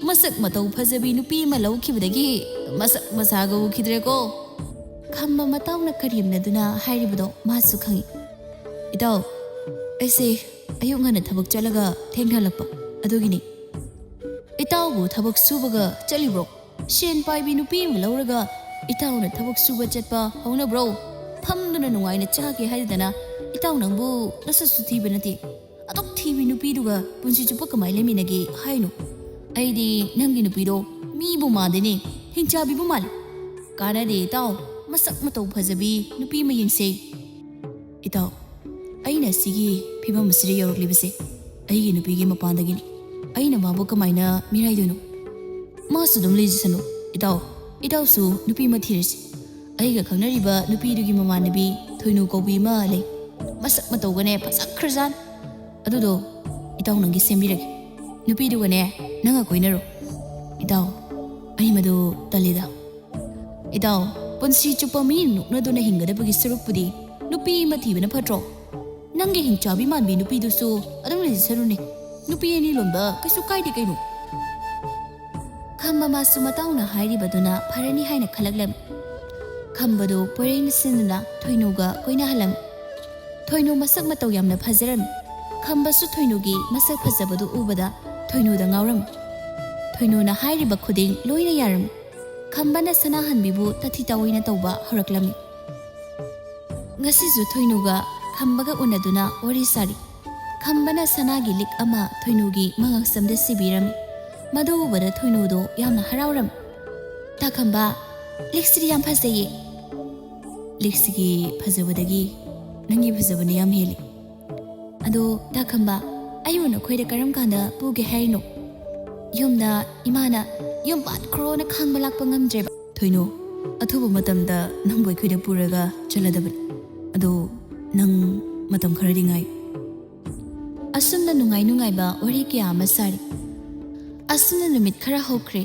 ꯃꯁꯛ ꯃꯇꯧ ꯐꯖꯕꯤ ꯅꯨꯄꯤ ꯑꯃ ꯂꯧꯈꯤꯕꯗꯒꯤ ꯃꯁꯛ ꯃꯁꯥꯒ ꯎꯈꯤꯗ꯭ꯔꯦꯀꯣ꯫" ꯈꯝꯕ ꯃꯇꯥꯎꯅ ꯀꯔꯦꯝꯅꯗꯨꯅ ꯍꯥꯏꯔꯤꯕꯗꯣ ꯃꯥꯁꯨ ꯈꯪꯏ꯫ "ꯏꯇꯥꯎ, ꯑꯩꯁꯦ ꯑꯌꯨꯛ ꯉꯟꯅ ꯊꯕꯛ ꯆꯠꯂꯒ ꯊꯦꯡꯅ ꯍꯜꯂꯛꯄ, ꯑꯗꯨꯒꯤꯅꯤ꯫" "ꯏꯇꯥꯎꯕꯨ ꯊꯕꯛ ꯁꯨꯕꯒ ꯆꯠꯂꯤꯕ꯭ꯔꯣ? ꯁꯦꯟ ꯄꯥꯏꯕꯤ ꯅꯨꯄꯤ ꯑꯃ ꯂꯧꯔꯒ ꯏꯇꯥꯎꯅ ꯊꯕꯛ ꯁꯨꯕ ꯆꯠꯄ ꯍꯧꯅꯕ꯭ꯔꯣ? ꯐꯝꯗꯨꯅ ꯅꯨꯡꯉꯥꯏꯅ ꯆꯥꯒꯦ ꯍꯥꯏꯗꯅ ꯏꯇꯥꯎ ꯅꯪꯕꯨ ꯅꯁꯛꯁꯨ ꯊꯤꯕ ꯅꯠꯇꯦ꯫ ꯑꯗꯨꯛ ꯊꯤꯕꯤ ꯅꯨꯄꯤꯗꯨꯒ ꯄꯨꯟꯁꯤ ꯆꯨꯞꯄ ꯀꯃꯥꯏ ꯂꯩꯃꯤꯟꯅꯒꯦ ꯍꯥꯏꯅꯣ? ꯑꯩꯗꯤ ꯅꯪꯒꯤ ꯅꯨꯄꯤꯗꯣ ꯃꯤꯕꯨ ꯃꯥꯟꯗꯦꯅꯦ, ꯍꯤꯡꯆꯥꯕꯤꯕꯨ ꯃꯥꯜꯂꯤ꯫ ꯀꯥꯟꯅꯗꯦ ꯏꯇꯥꯎ, ꯃꯁꯛ ꯃꯇꯧ ꯐꯖꯕꯤ ꯅꯨꯄꯤ ꯑꯃ ꯌꯦꯡꯁꯦ꯫" "ꯏꯇꯥꯎ, ꯑꯩꯅ ꯁꯤꯒꯤ ꯐꯤꯕꯝ ꯑꯁꯤꯗ ꯌꯧꯔꯛꯂꯤꯕꯁꯦ ꯑꯩꯒꯤ ꯅꯨꯄꯤꯒꯤ ꯃꯄꯥꯟꯗꯒꯤꯅꯤ꯫ ꯑꯩꯅ ꯃꯥꯕꯨ ꯀꯃꯥꯏꯅ ꯃꯤꯔꯥꯏꯗꯣꯏꯅꯣ? ꯃꯥꯁꯨ ꯑꯗꯨꯝ ꯂꯩꯖꯁꯅꯨ꯫ ꯏꯇꯥꯎ, ꯏꯇꯥꯎꯁꯨ ꯅꯨꯄꯤ ꯑꯃ ꯊꯤꯔꯁꯤ꯫ ꯑꯩꯒ ꯈꯪꯅꯔꯤꯕ ꯅꯨꯄꯤꯗꯨꯒꯤ ꯃꯃꯥꯟꯅꯕꯤ ꯊꯣꯏꯅꯨ ꯀꯧꯕꯤ ꯑꯃ ꯂꯩ꯫ ꯃꯁꯛ ꯃꯇꯧꯒꯅꯦ ꯐꯖꯈ꯭ꯔꯖꯥꯠ꯫ ꯑꯗꯨꯗꯣ ꯏꯇꯥꯎ ꯅꯪꯒꯤ ꯁꯦꯝꯕꯤꯔꯒꯦ꯫ ꯅꯨꯄꯤꯗꯨꯒꯅꯦ ꯅꯪꯒ ꯀꯣꯏꯅꯔꯣ꯫" "ꯏꯇꯥꯎ, ꯑꯩ ꯃꯗꯨ ꯇꯜꯂꯤꯗ꯫" "ꯏꯇꯥꯎ, ꯄꯨꯟꯁꯤ ꯆꯨꯞꯄ ꯃꯤ ꯅꯣꯛꯅꯗꯨꯅ ꯍꯤꯡꯒꯗꯕꯒꯤ ꯁꯔꯨꯛꯄꯨꯗꯤ ꯅꯨꯄꯤ ꯑꯃ ꯊꯤꯕꯅ ꯐꯠꯇ꯭ꯔꯣ? ꯅꯪꯒꯤ ꯍꯤꯡꯆꯥꯕꯤ ꯃꯥꯟꯕꯤ ꯅꯨꯄꯤꯗꯨꯁꯨ ꯑꯗꯨꯝ ꯂꯩꯖꯁꯅꯨꯅꯦ꯫ ꯅꯨꯄꯤ ꯑꯅꯤ ꯂꯣꯟꯕ ꯀꯩꯁꯨ ꯀꯥꯏꯗꯦ ꯀꯩꯅꯣ꯫" ꯈꯝꯕ ꯃꯥꯁꯨ ꯃꯇꯥꯎꯅ ꯍꯥꯏꯔꯤꯕꯗꯨꯅ ꯐꯔꯅꯤ ꯍꯥꯏꯅ ꯈꯜꯂꯛꯂꯝꯃꯤ꯫ ꯈꯝꯕꯗꯨ ꯄꯣꯏꯔꯩꯅ ꯁꯤꯟꯗꯨꯅ ꯊꯣꯏꯅꯨꯒ ꯀꯣꯏꯅꯍꯜꯂꯝꯃꯤ꯫ ꯊꯣꯏꯅꯨ ꯃꯁꯛ ꯃꯇꯧ ꯌꯥꯝꯅ ꯐꯖꯔꯝꯃꯤ꯫ ꯈꯝꯕꯁꯨ ꯊꯣꯏꯅꯨꯒꯤ ꯃꯁꯛ ꯐꯖꯕꯗꯨ ꯎꯕꯗ ꯊꯣꯏꯅꯨꯗ ꯉꯥꯎꯔꯝꯃꯤ꯫ ꯊꯣꯏꯅꯨꯅ ꯍꯥꯏꯔꯤꯕ ꯈꯨꯗꯤꯡ ꯂꯣꯏꯅ ꯌꯥꯔꯝꯃꯤ꯫ ꯈꯝꯕꯅ ꯁꯅꯥꯍꯟꯕꯤꯕꯨ ꯇꯊꯤ ꯇꯥꯑꯣꯏꯅ ꯇꯧꯕ ꯍꯧꯔꯛꯂꯝꯃꯤ꯫ ꯉꯁꯤꯁꯨ ꯊꯣꯏꯅꯨꯒ ꯈꯝꯕꯒ ꯎꯅꯗꯨꯅ ꯋꯥꯔꯤ ꯁꯥꯔꯤ꯫ ꯈꯝꯕꯅ ꯁꯅꯥꯒꯤ ꯂꯤꯛ ꯑꯃ ꯊꯣꯏꯅꯨꯒꯤ ꯃꯉꯛꯁꯝꯗ ꯁꯤꯕꯤꯔꯝꯃꯤ꯫ ꯃꯗꯨ ꯎꯕꯗ ꯊꯣꯏꯅꯨꯗꯣ ꯌꯥꯝꯅ ꯍꯔꯥꯎꯔꯝꯃꯤ꯫ ꯇꯥꯈꯝꯕ, ꯂꯤꯛꯁꯤꯗꯤ ꯌꯥꯝ ꯐꯖꯩꯌꯦ꯫ ꯂꯤꯛꯁꯤꯒꯤ ꯐꯖꯕꯗꯒꯤ ꯅꯪꯒꯤ ꯐꯖꯕꯅ ꯌꯥꯝ ꯍꯦꯜꯂꯤ꯫ ꯑꯗꯣ ꯇꯥꯈꯝꯕ, ꯑꯩꯕꯨ ꯅꯈꯣꯏꯗ ꯀꯔꯝ ꯀꯥꯟꯗ ꯄꯨꯒꯦ ꯍꯥꯏꯔꯤꯅꯣ? ꯌꯨꯝꯗ ꯏꯃꯥꯅ ꯌꯨꯝ ꯄꯥꯟꯈ꯭ꯔꯣꯅ ꯈꯥꯡꯕ ꯂꯥꯛꯄ ꯉꯝꯗ꯭ꯔꯦꯕ꯫ ꯊꯣꯏꯅꯨ, ꯑꯊꯨꯕ ꯃꯇꯝꯗ ꯅꯪꯕꯨ ꯑꯩꯈꯣꯏꯗ ꯄꯨꯔꯒ ꯆꯠꯂꯗꯕꯅꯤ꯫ ꯑꯗꯣ ꯅꯪ ꯃꯇꯝ ꯈꯔꯗꯤ ꯉꯥꯏ꯫ ꯑꯁꯨꯝꯅ ꯅꯨꯡꯉꯥꯏ ꯅꯨꯡꯉꯥꯏꯕ ꯋꯥꯔꯤ ꯀꯌꯥ ꯑꯃ ꯁꯥꯔꯤ꯫ ꯑꯁꯨꯝꯅ ꯅꯨꯃꯤꯠ ꯈꯔ ꯍꯧꯈ꯭ꯔꯦ꯫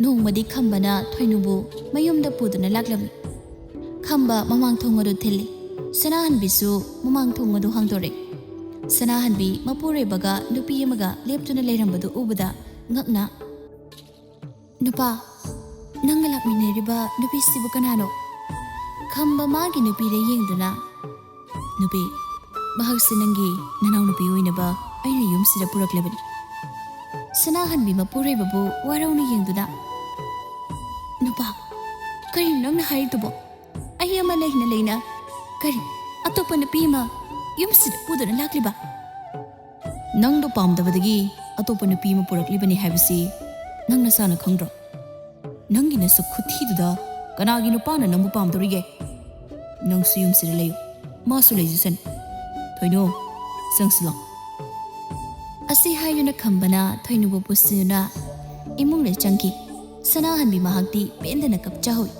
ꯅꯣꯡꯃꯗꯤ ꯈꯝꯕꯅ ꯊꯣꯏꯅꯨꯕꯨ ꯃꯌꯨꯝꯗ ꯄꯨꯗꯨꯅ ꯂꯥꯛꯂꯝꯃꯤ꯫ ꯈꯝꯕ ꯃꯃꯥꯡ ꯊꯣꯡ ꯑꯗꯨ ꯊꯤꯜꯂꯤ꯫ ꯁꯅꯥꯍꯟꯕꯤꯁꯨ ꯃꯃꯥꯡ ꯊꯣꯡ ꯑꯗꯨ ꯍꯥꯡꯗꯣꯔꯛꯏ꯫ ꯁꯅꯥꯍꯟꯕꯤ ꯃꯄꯨꯔꯣꯏꯕꯒ ꯅꯨꯄꯤ ꯑꯃꯒ ꯂꯦꯞꯇꯨꯅ ꯂꯩꯔꯝꯕꯗꯨ ꯎꯕꯗ ꯉꯛꯅ, "ꯅꯨꯄꯥ, ꯅꯪꯒ ꯂꯥꯛꯃꯤꯟꯅꯔꯤꯕ ꯅꯨꯄꯤꯁꯤꯕꯨ ꯀꯅꯥꯅꯣ?" ꯈꯝꯕ ꯃꯥꯒꯤ ꯅꯨꯄꯤꯗ ꯌꯦꯡꯗꯨꯅ, "ꯅꯨꯄꯤ, ꯃꯍꯥꯛꯁꯦ ꯅꯪꯒꯤ ꯅꯅꯥꯎꯅꯨꯄꯤ ꯑꯣꯏꯅꯕ ꯑꯩꯅ ꯌꯨꯝꯁꯤꯗ ꯄꯨꯔꯛꯂꯕꯅꯤ꯫" ꯁꯅꯥꯍꯟꯕꯤ ꯃꯄꯨꯔꯣꯏꯕꯕꯨ ꯋꯥꯔꯧꯅ ꯌꯦꯡꯗꯨꯅ, "ꯅꯨꯄꯥ, ꯀꯔꯤꯅꯣ ꯅꯪꯅ ꯍꯥꯏꯔꯤꯗꯨꯕꯣ? ꯑꯩ ꯑꯃ ꯂꯩꯅ ꯂꯩꯅ ꯀꯔꯤ ꯑꯇꯣꯞꯄ ꯅꯨꯄꯤ ꯑꯃ ꯌꯨꯝꯁꯤꯗ ꯄꯨꯗꯨꯅ ꯂꯥꯛꯂꯤꯕ?" "ꯅꯪꯗꯣ ꯄꯥꯝꯗꯕꯗꯒꯤ ꯑꯇꯣꯞꯄ ꯅꯨꯄꯤ ꯑꯃ ꯄꯨꯔꯛꯂꯤꯕꯅꯤ ꯍꯥꯏꯕꯁꯤ ꯅꯪ ꯅꯁꯥꯅ ꯈꯪꯗ꯭ꯔꯣ? ꯅꯪꯒꯤ ꯅꯁꯛ ꯈꯨꯊꯤꯗꯨꯗ ꯀꯅꯥꯒꯤ ꯅꯨꯄꯥꯅ ꯅꯪꯕꯨ ꯄꯥꯝꯗꯧꯔꯤꯒꯦ? ꯅꯪꯁꯨ ꯌꯨꯝꯁꯤꯗ ꯂꯩꯌꯨ, ꯃꯥꯁꯨ ꯂꯩꯖꯁꯅꯨ꯫ ꯊꯣꯏꯅꯨ, ꯆꯪꯁꯤꯜꯂꯣ꯫" ꯑꯁꯤ ꯍꯥꯏꯗꯨꯅ ꯈꯝꯕꯅ ꯊꯣꯏꯅꯨꯕꯨ ꯄꯨꯁꯤꯟꯗꯨꯅ ꯏꯃꯨꯡꯗ ꯆꯪꯈꯤ꯫ ꯁꯅꯥꯍꯟꯕꯤ ꯃꯍꯥꯛꯇꯤ ꯄꯦꯟꯗꯅ ꯀꯞꯆꯍꯧꯏ꯫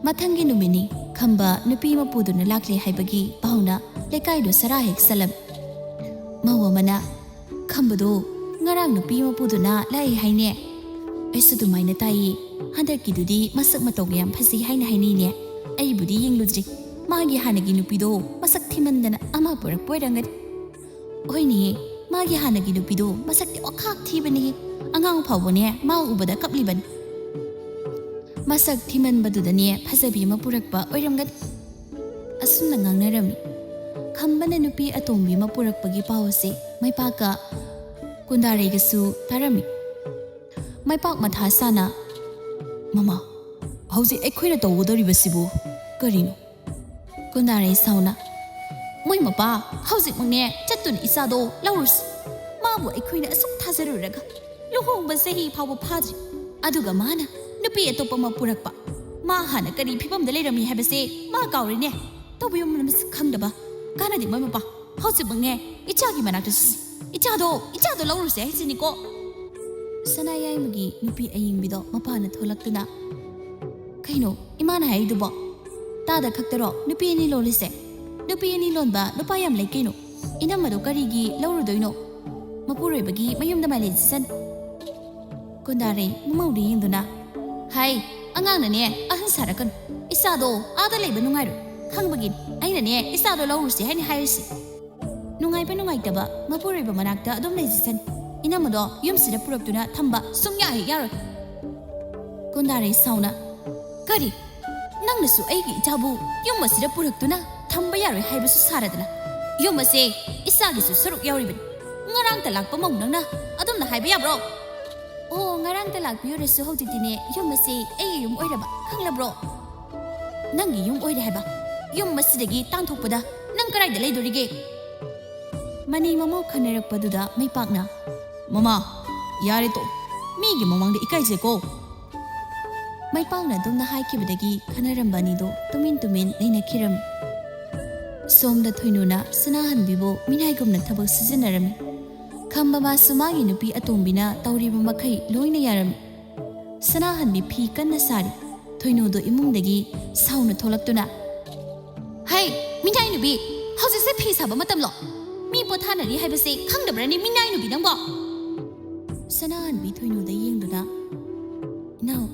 ꯃꯊꯪꯒꯤ ꯅꯨꯃꯤꯠꯅꯤ꯫ ꯈꯝꯕ ꯅꯨꯄꯤ ꯑꯃ ꯄꯨꯗꯨꯅ ꯂꯥꯛꯂꯦ ꯍꯥꯏꯕꯒꯤ ꯄꯥꯎꯅ ꯂꯩꯀꯥꯏꯗꯨ ꯁꯔꯥ ꯍꯦꯛ ꯁꯜꯂꯝꯃꯤ꯫ ꯃꯧ ꯑꯃꯅ, "ꯈꯝꯕꯗꯣ ꯉꯔꯥꯡ ꯅꯨꯄꯤ ꯑꯃ ꯄꯨꯗꯨꯅ ꯂꯥꯛꯑꯦ ꯍꯥꯏꯅꯦ?" "ꯑꯩꯁꯨ ꯑꯗꯨꯃꯥꯏꯅ ꯇꯥꯏꯌꯦ꯫ ꯍꯟꯗꯛꯀꯤꯗꯨꯗꯤ ꯃꯁꯛ ꯃꯇꯧꯒ ꯌꯥꯝ ꯐꯖꯩ ꯍꯥꯏꯅ ꯍꯥꯏꯅꯩꯅꯦ꯫ ꯑꯩꯕꯨꯗꯤ ꯌꯦꯡꯂꯨꯗ꯭ꯔꯤ꯫ ꯃꯥꯒꯤ ꯍꯥꯟꯅꯒꯤ ꯅꯨꯄꯤꯗꯣ ꯃꯁꯛ ꯊꯤꯃꯟꯗꯅ ꯑꯃ ꯄꯨꯔꯛꯄ ꯑꯣꯏꯔꯝꯒꯅꯤ꯫" "ꯍꯣꯏꯅꯦꯍꯦ, ꯃꯥꯒꯤ ꯍꯥꯟꯅꯒꯤ ꯅꯨꯄꯤꯗꯣ ꯃꯁꯛꯇꯤ ꯑꯣꯈꯥꯛ ꯊꯤꯕꯅꯦꯍꯦ꯫ ꯑꯉꯥꯡ ꯐꯥꯎꯕꯅꯦ ꯃꯥ ꯎꯕꯗ ꯀꯞꯂꯤꯕꯅꯤ꯫ ꯃꯁꯛ ꯊꯤꯃꯟꯕꯗꯨꯗꯅꯦ ꯐꯖꯕꯤ ꯑꯃ ꯄꯨꯔꯛꯄ ꯑꯣꯏꯔꯝꯒꯅꯤ꯫" ꯑꯁꯨꯝꯅ ꯉꯥꯡꯅꯔꯝꯃꯤ꯫ ꯈꯝꯕꯅ ꯅꯨꯄꯤ ꯑꯇꯣꯝꯕꯤ ꯑꯃ ꯄꯨꯔꯛꯄꯒꯤ ꯄꯥꯎ ꯑꯁꯤ ꯃꯥꯏꯄꯥꯛꯀ ꯀꯨꯟꯗꯥꯔꯩꯒꯁꯨ ꯇꯥꯔꯝꯃꯤ꯫ ꯃꯥꯏꯄꯥꯛ ꯃꯊꯥ ꯁꯥꯅ, "ꯃꯃꯥ, ꯍꯧꯖꯤꯛ ꯑꯩꯈꯣꯏꯅ ꯇꯧꯒꯗꯧꯔꯤꯕꯁꯤꯕꯨ ꯀꯔꯤꯅꯣ?" ꯀꯨꯟꯗꯥꯔꯩ ꯁꯥꯎꯅ, "ꯃꯣꯏ ꯃꯄꯥ ꯍꯧꯖꯤꯛꯃꯛꯅꯦ ꯆꯠꯇꯨꯅ ꯏꯆꯥꯗꯣ ꯂꯧꯔꯨꯁꯤ꯫ ꯃꯥꯕꯨ ꯑꯩꯈꯣꯏꯅ ꯑꯁꯨꯛ ꯊꯥꯖꯔꯨꯔꯒ ꯂꯨꯍꯣꯡꯕ ꯆꯍꯤ ꯐꯥꯎꯕ ꯐꯥꯗ꯭ꯔꯤ꯫ ꯑꯗꯨꯒ ꯃꯥꯅ ꯅꯨꯄꯤ ꯑꯇꯣꯞꯄ ꯑꯃ ꯄꯨꯔꯛꯄ꯫ ꯃꯥ ꯍꯥꯟꯅ ꯀꯔꯤ ꯐꯤꯕꯝꯗ ꯂꯩꯔꯝꯃꯤ ꯍꯥꯏꯕꯁꯦ ꯃꯥ ꯀꯥꯎꯔꯦꯅꯦ꯫ ꯇꯧꯕꯤꯌꯨꯝ ꯑꯃꯁꯨ ꯈꯪꯗꯕ꯫ ꯀꯥꯟꯅꯗꯦ ꯃꯣꯏ ꯃꯄꯥ꯫ ꯍꯧꯖꯤꯛꯃꯛꯅꯦ ꯏꯆꯥꯒꯤ ꯃꯅꯥꯛꯇ ꯆꯠꯁꯤ꯫ ꯏꯆꯥꯗꯣ, ꯏꯆꯥꯗꯣ ꯂꯧꯔꯨꯁꯦ ꯍꯥꯏꯁꯤꯅꯤꯀꯣ꯫ ꯁꯅꯥ ꯌꯥꯏꯃꯒꯤ ꯅꯨꯄꯤ ꯑꯌꯤꯡꯕꯤꯗꯣ ꯃꯄꯥꯅ ꯊꯣꯛꯂꯛꯇꯨꯅ, "ꯀꯩꯅꯣ ꯏꯃꯥꯅ ꯍꯥꯏꯔꯤꯗꯨꯕꯣ? ꯇꯥꯗ ꯈꯛꯇꯔꯣ ꯅꯨꯄꯤ ꯑꯅꯤ ꯂꯣꯜꯂꯤꯁꯦ? ꯅꯨꯄꯤ ꯑꯅꯤ ꯂꯣꯟꯕ ꯅꯨꯄꯥ ꯌꯥꯝ ꯂꯩ ꯀꯩꯅꯣ꯫ ꯏꯅꯝꯃꯗꯣ ꯀꯔꯤꯒꯤ ꯂꯧꯔꯨꯗꯣꯏꯅꯣ? ꯃꯄꯨꯔꯣꯏꯕꯒꯤ ꯃꯌꯨꯝꯗ ꯃꯥꯏ ꯂꯩꯖꯁꯅꯤ꯫" ꯀꯨꯟꯗꯥꯔꯩ ꯃꯃꯧꯗ ꯌꯦꯡꯗꯨꯅ, "ꯍꯥꯏ, ꯑꯉꯥꯡꯅꯅꯦ ꯑꯍꯟ ꯁꯥꯔꯛꯀꯅꯨ꯫ ꯏꯆꯥꯗꯣ ꯑꯥꯗ ꯂꯩꯕ ꯅꯨꯡꯉꯥꯏꯔꯣꯏ꯫ ꯈꯪꯕꯒꯤꯅꯤ ꯑꯩꯅꯅꯦ ꯏꯆꯥꯗꯣ ꯂꯧꯔꯨꯁꯦ ꯍꯥꯏꯅ ꯍꯥꯏꯔꯤꯁꯦ꯫ ꯅꯨꯡꯉꯥꯏꯕ ꯅꯨꯡꯉꯥꯏꯇꯕ ꯃꯄꯨꯔꯣꯏꯕ ꯃꯅꯥꯛꯇ ꯑꯗꯨꯝ ꯂꯩꯖꯁꯅꯤ꯫ ꯏꯅꯝꯃꯗꯣ ꯌꯨꯝꯁꯤꯗ ꯄꯨꯔꯛꯇꯨꯅ ꯊꯝꯕ ꯁꯨꯡꯌꯥ ꯍꯦꯛ ꯌꯥꯔꯣꯏ꯫" ꯀꯨꯟꯗꯥꯔꯩ ꯁꯥꯎꯅ, "ꯀꯔꯤ? ꯅꯪꯅꯁꯨ ꯑꯩꯒꯤ ꯏꯆꯥꯕꯨ ꯌꯨꯝ ꯑꯁꯤꯗ ꯄꯨꯔꯛꯇꯨꯅ ꯊꯝꯕ ꯌꯥꯔꯣꯏ ꯍꯥꯏꯕꯁꯨ ꯁꯥꯔꯗꯅ? ꯌꯨꯝ ꯑꯁꯦ ꯏꯆꯥꯒꯤꯁꯨ ꯁꯔꯨꯛ ꯌꯥꯎꯔꯤꯕꯅꯤ꯫ ꯉꯔꯥꯡꯇ ꯂꯥꯛꯄ ꯃꯧ ꯅꯪꯅ ꯑꯗꯨꯝꯅ ꯍꯥꯏꯕ ꯌꯥꯕ꯭ꯔꯣ?" "ꯑꯣ, ꯉꯔꯥꯡꯇ ꯂꯥꯛꯄꯤꯌꯨꯔꯁꯨ ꯍꯧꯖꯤꯛꯇꯤꯅꯦ ꯌꯨꯝ ꯑꯁꯦ ꯑꯩꯒꯤ ꯌꯨꯝ ꯑꯣꯏꯔꯕ, ꯈꯪꯂꯕ꯭ꯔꯣ?" "ꯅꯪꯒꯤ ꯌꯨꯝ ꯑꯣꯏꯔꯦ ꯍꯥꯏꯕ? ꯌꯨꯝ ꯑꯁꯤꯗꯒꯤ ꯇꯥꯟꯊꯣꯛꯄꯗ ꯅꯪ ꯀꯗꯥꯏꯗ ꯂꯩꯗꯣꯔꯤꯒꯦ?" ꯃꯅꯤ ꯃꯃꯧ ꯈꯟꯅꯔꯛꯄꯗꯨꯗ ꯃꯩꯄꯥꯛꯅ, "ꯃꯃꯥ, ꯌꯥꯔꯦ ꯇꯣꯛ꯫ ꯃꯤꯒꯤ ꯃꯃꯥꯡꯗ ꯏꯀꯥꯏꯖꯩꯀꯣ꯫" ꯃꯩꯄꯥꯛꯅ ꯑꯗꯨꯝꯅ ꯍꯥꯏꯈꯤꯕꯗꯒꯤ ꯈꯟꯅꯔꯝꯕ ꯑꯅꯤꯗꯣ ꯇꯨꯃꯤꯟ ꯇꯨꯃꯤꯟ ꯂꯩꯅꯈꯤꯔꯝꯃꯤ꯫ ꯁꯣꯝꯗ ꯊꯣꯏꯅꯨꯅ ꯁꯅꯥꯍꯟꯕꯤꯕꯨ ꯃꯤꯅꯥꯏꯒꯨꯝꯅ ꯊꯕꯛ ꯁꯤꯖꯤꯟꯅꯔꯝꯃꯤ꯫ ꯈꯝꯕ ꯃꯥꯁꯨ ꯃꯥꯒꯤ ꯅꯨꯄꯤ ꯑꯇꯣꯝꯕꯤꯅ ꯇꯧꯔꯤꯕ ꯃꯈꯩ ꯂꯣꯏꯅ ꯌꯥꯔꯝꯃꯤ꯫ ꯁꯅꯥꯍꯟꯕꯤ ꯐꯤ ꯀꯟꯅ ꯁꯥꯔꯤ꯫ ꯊꯣꯏꯅꯨꯗꯣ ꯏꯃꯨꯡꯗꯒꯤ ꯁꯥꯎꯅ ꯊꯣꯛꯂꯛꯇꯨꯅ, "ꯍꯩ, ꯃꯤꯅꯥꯏ ꯅꯨꯄꯤ, ꯍꯧꯖꯤꯛꯁꯦ ꯐꯤ ꯁꯥꯕ ꯃꯇꯝꯂꯣ? ꯃꯤ ꯄꯣꯊꯥꯅꯔꯤ ꯍꯥꯏꯕꯁꯦ ꯈꯪꯗꯕ꯭ꯔꯅꯤ, ꯃꯤꯅꯥꯏ ꯅꯨꯄꯤ ꯅꯪꯕꯣ?" ꯁꯅꯥꯍꯟꯕꯤ ꯊꯣꯏꯅꯨꯗ ꯌꯦꯡꯗꯨꯅ, "ꯏꯅꯥꯎ,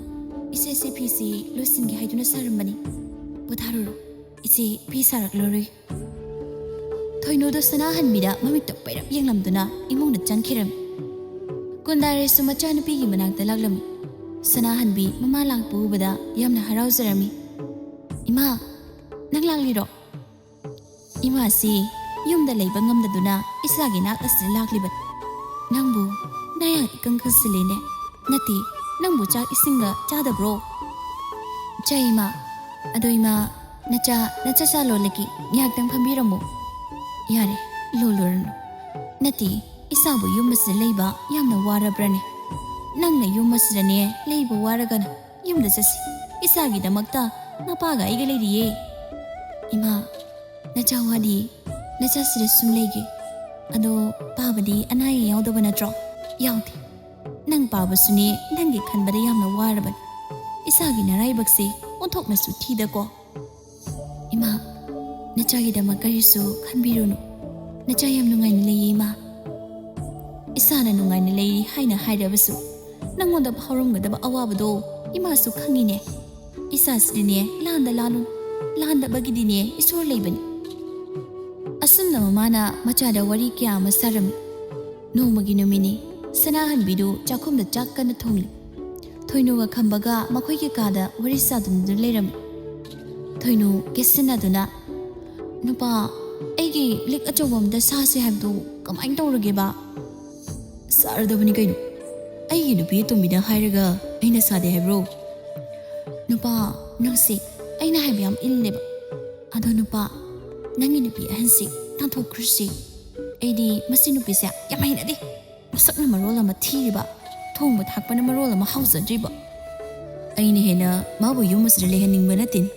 ꯏꯆꯦꯁꯦ ꯐꯤꯁꯤ ꯂꯣꯏꯁꯤꯟꯒꯦ ꯍꯥꯏꯗꯨꯅ ꯁꯥꯔꯝꯕꯅꯤ꯫ ꯄꯣꯊꯥꯔꯨꯔꯣ, ꯏꯆꯦ ꯐꯤ ꯁꯥꯔꯛꯂꯔꯣꯏ꯫" ꯊꯣꯏꯅꯨꯗꯣ ꯁꯅꯥꯍꯟꯕꯤꯗ ꯃꯃꯤꯠꯇ ꯄꯩꯔꯞ ꯌꯦꯡꯂꯝꯗꯨꯅ ꯏꯃꯨꯡꯗ ꯆꯪꯈꯤꯔꯝꯃꯤ꯫ ꯀꯨꯟꯗꯥꯔꯦꯁꯨ ꯃꯆꯥꯅꯨꯄꯤꯒꯤ ꯃꯅꯥꯛꯇ ꯂꯥꯛꯂꯝꯃꯤ꯫ ꯁꯅꯥꯍꯟꯕꯤ ꯃꯃꯥ ꯂꯥꯛꯄ ꯎꯕꯗ ꯌꯥꯝꯅ ꯍꯔꯥꯎꯖꯔꯝꯃꯤ꯫ "ꯏꯃꯥ, ꯅꯪ ꯂꯥꯛꯂꯤꯔꯣ?" "ꯏꯃꯥꯁꯤ ꯌꯨꯝꯗ ꯂꯩꯕ ꯉꯝꯗꯗꯨꯅ ꯏꯆꯥꯒꯤ ꯅꯥꯛ ꯑꯁꯤꯗ ꯂꯥꯛꯂꯤꯕꯅꯤ꯫ ꯅꯪꯕꯨ ꯅꯌꯥꯡ ꯏꯀꯪ ꯀꯪꯁꯤꯜꯂꯦꯅꯦ꯫ ꯅꯠꯇꯦ, ꯅꯪꯕꯨ ꯆꯥꯛ ꯏꯁꯤꯡꯒ ꯆꯥꯗꯕ꯭ꯔꯣ?" "ꯆꯥꯏ, ꯏꯃꯥ꯫ ꯑꯗꯣ ꯏꯃꯥ, ꯅꯆꯥ, ꯅꯆꯥ ꯆꯥ ꯂꯣꯜꯂꯒꯦ, ꯉꯥꯏꯍꯥꯛꯇꯪ ꯐꯝꯕꯤꯔꯝꯃꯣ꯫" "ꯌꯥꯔꯦ, ꯂꯣꯜꯂꯨꯔꯅꯨ꯫ ꯅꯠꯇꯦ, ꯏꯆꯥꯕꯨ ꯌꯨꯝ ꯑꯁꯤꯗ ꯂꯩꯕ ꯌꯥꯝꯅ ꯋꯥꯔꯕ꯭ꯔꯅꯦ?" ꯅꯪꯅ ꯌꯨꯝ ꯑꯁꯤꯗꯅꯦ ꯂꯩꯕ ꯋꯥꯔꯒꯅ ꯌꯨꯝꯗ ꯆꯠꯁꯤ꯫ ꯏꯆꯥꯒꯤꯗꯃꯛꯇ ꯅꯄꯥꯒ ꯑꯩꯒ ꯂꯩꯔꯤꯌꯦ꯫ ꯏꯃꯥ, ꯅꯆꯥ ꯋꯥꯗꯤ ꯅꯆꯥꯁꯤꯗ ꯁꯨꯝ ꯂꯩꯒꯦ꯫ ꯑꯗꯣ ꯄꯥꯕꯗꯤ ꯑꯅꯥ ꯑꯌꯦꯛ ꯌꯥꯎꯗꯕ ꯅꯠꯇ꯭ꯔꯣ? ꯌꯥꯎꯗꯦ꯫ ꯅꯪ ꯄꯥꯕꯁꯨꯅꯦ ꯅꯪꯒꯤ ꯈꯟꯕꯗ ꯌꯥꯝꯅ ꯋꯥꯔꯕꯅꯤ꯫ ꯏꯆꯥꯒꯤ ꯅꯔꯥꯏꯕꯛꯁꯦ ꯑꯣꯟꯊꯣꯛꯅꯁꯨ ꯊꯤꯗꯀꯣ꯫ ꯏꯃꯥ, ꯅꯆꯥꯒꯤꯗꯃꯛ ꯀꯔꯤꯁꯨ ꯈꯟꯕꯤꯔꯨꯅꯨ꯫ ꯅꯆꯥ ꯌꯥꯝ ꯅꯨꯡꯉꯥꯏꯅ ꯂꯩꯌꯦ ꯏꯃꯥ꯫ ꯏꯆꯥꯅ ꯅꯨꯡꯉꯥꯏꯅ ꯂꯩꯔꯤ ꯍꯥꯏꯅ ꯍꯥꯏꯔꯕꯁꯨ ꯅꯪꯉꯣꯟꯗ ꯐꯥꯎꯔꯝꯒꯗꯕ ꯑꯋꯥꯕꯗꯣ ꯏꯃꯥꯁꯨ ꯈꯪꯉꯤꯅꯦ꯫ ꯏꯆꯥꯁꯤꯗꯤꯅꯦ ꯂꯥꯟꯗ ꯂꯥꯜꯂꯨ, ꯂꯥꯟꯗꯕꯒꯤꯗꯤꯅꯦ ꯏꯁꯣꯔ ꯂꯩꯕꯅꯤ꯫ ꯑꯁꯨꯝꯅ ꯃꯃꯥꯅ ꯃꯆꯥꯗ ꯋꯥꯔꯤ ꯀꯌꯥ ꯑꯃ ꯁꯥꯔꯝꯃꯤ꯫ ꯅꯣꯡꯃꯒꯤ ꯅꯨꯃꯤꯠꯅꯤ꯫ ꯁꯅꯥꯍꯟꯕꯤꯗꯨ ꯆꯥꯛꯈꯨꯝꯗ ꯆꯥꯛ ꯀꯟꯅ ꯊꯣꯡꯂꯤ꯫ ꯊꯣꯏꯅꯨꯒ ꯈꯝꯕꯒ ꯃꯈꯣꯏꯒꯤ ꯀꯥꯗ ꯋꯥꯔꯤ ꯁꯥꯗꯨꯅ ꯂꯩꯔꯝꯃꯤ꯫ ꯊꯣꯏꯅꯨ ꯀꯦꯁꯤꯟꯅꯗꯨꯅ, "ꯅꯨꯄꯥ, ꯑꯩꯒꯤ ꯂꯤꯛ ꯑꯆꯧꯕ ꯑꯝꯇ ꯁꯥꯁꯦ ꯍꯥꯏꯕꯗꯨ ꯀꯃꯥꯏꯅ ꯇꯧꯔꯒꯦꯕ?" "ꯁꯥꯔꯗꯕꯅꯤ ꯀꯩꯅꯣ꯫ ꯑꯩꯒꯤ ꯅꯨꯄꯤ ꯑꯇꯣꯝꯕꯤꯗ ꯍꯥꯏꯔꯒ ꯑꯩꯅ ꯁꯥꯗꯦ ꯍꯥꯏꯕ꯭ꯔꯣ?" "ꯅꯨꯄꯥ, ꯅꯪꯁꯦ ꯑꯩꯅ ꯍꯥꯏꯕ ꯌꯥꯝ ꯏꯜꯂꯦꯕ꯫ ꯑꯗꯣ ꯅꯨꯄꯥ, ꯅꯪꯒꯤ ꯅꯨꯄꯤ ꯑꯍꯟꯁꯤ ꯇꯥꯟꯊꯣꯛꯈ꯭ꯔꯁꯤ꯫ ꯑꯩꯗꯤ ꯃꯁꯤ ꯅꯨꯄꯤꯁꯦ ꯌꯥꯝ ꯍꯩꯅꯗꯦ꯫ ꯃꯁꯛꯅ ꯃꯔꯣꯜ ꯑꯃ ꯊꯤꯔꯤꯕ, ꯊꯣꯡꯕ ꯊꯥꯛꯄꯅ ꯃꯔꯣꯜ ꯑꯃ ꯍꯥꯎꯖꯗ꯭ꯔꯤꯕ꯫ ꯑꯩꯅ ꯍꯦꯟꯅ ꯃꯥꯕꯨ ꯌꯨꯝ ꯑꯁꯤꯗ ꯂꯩꯍꯟꯅꯤꯡꯕ ꯅꯠꯇꯦꯅꯦ꯫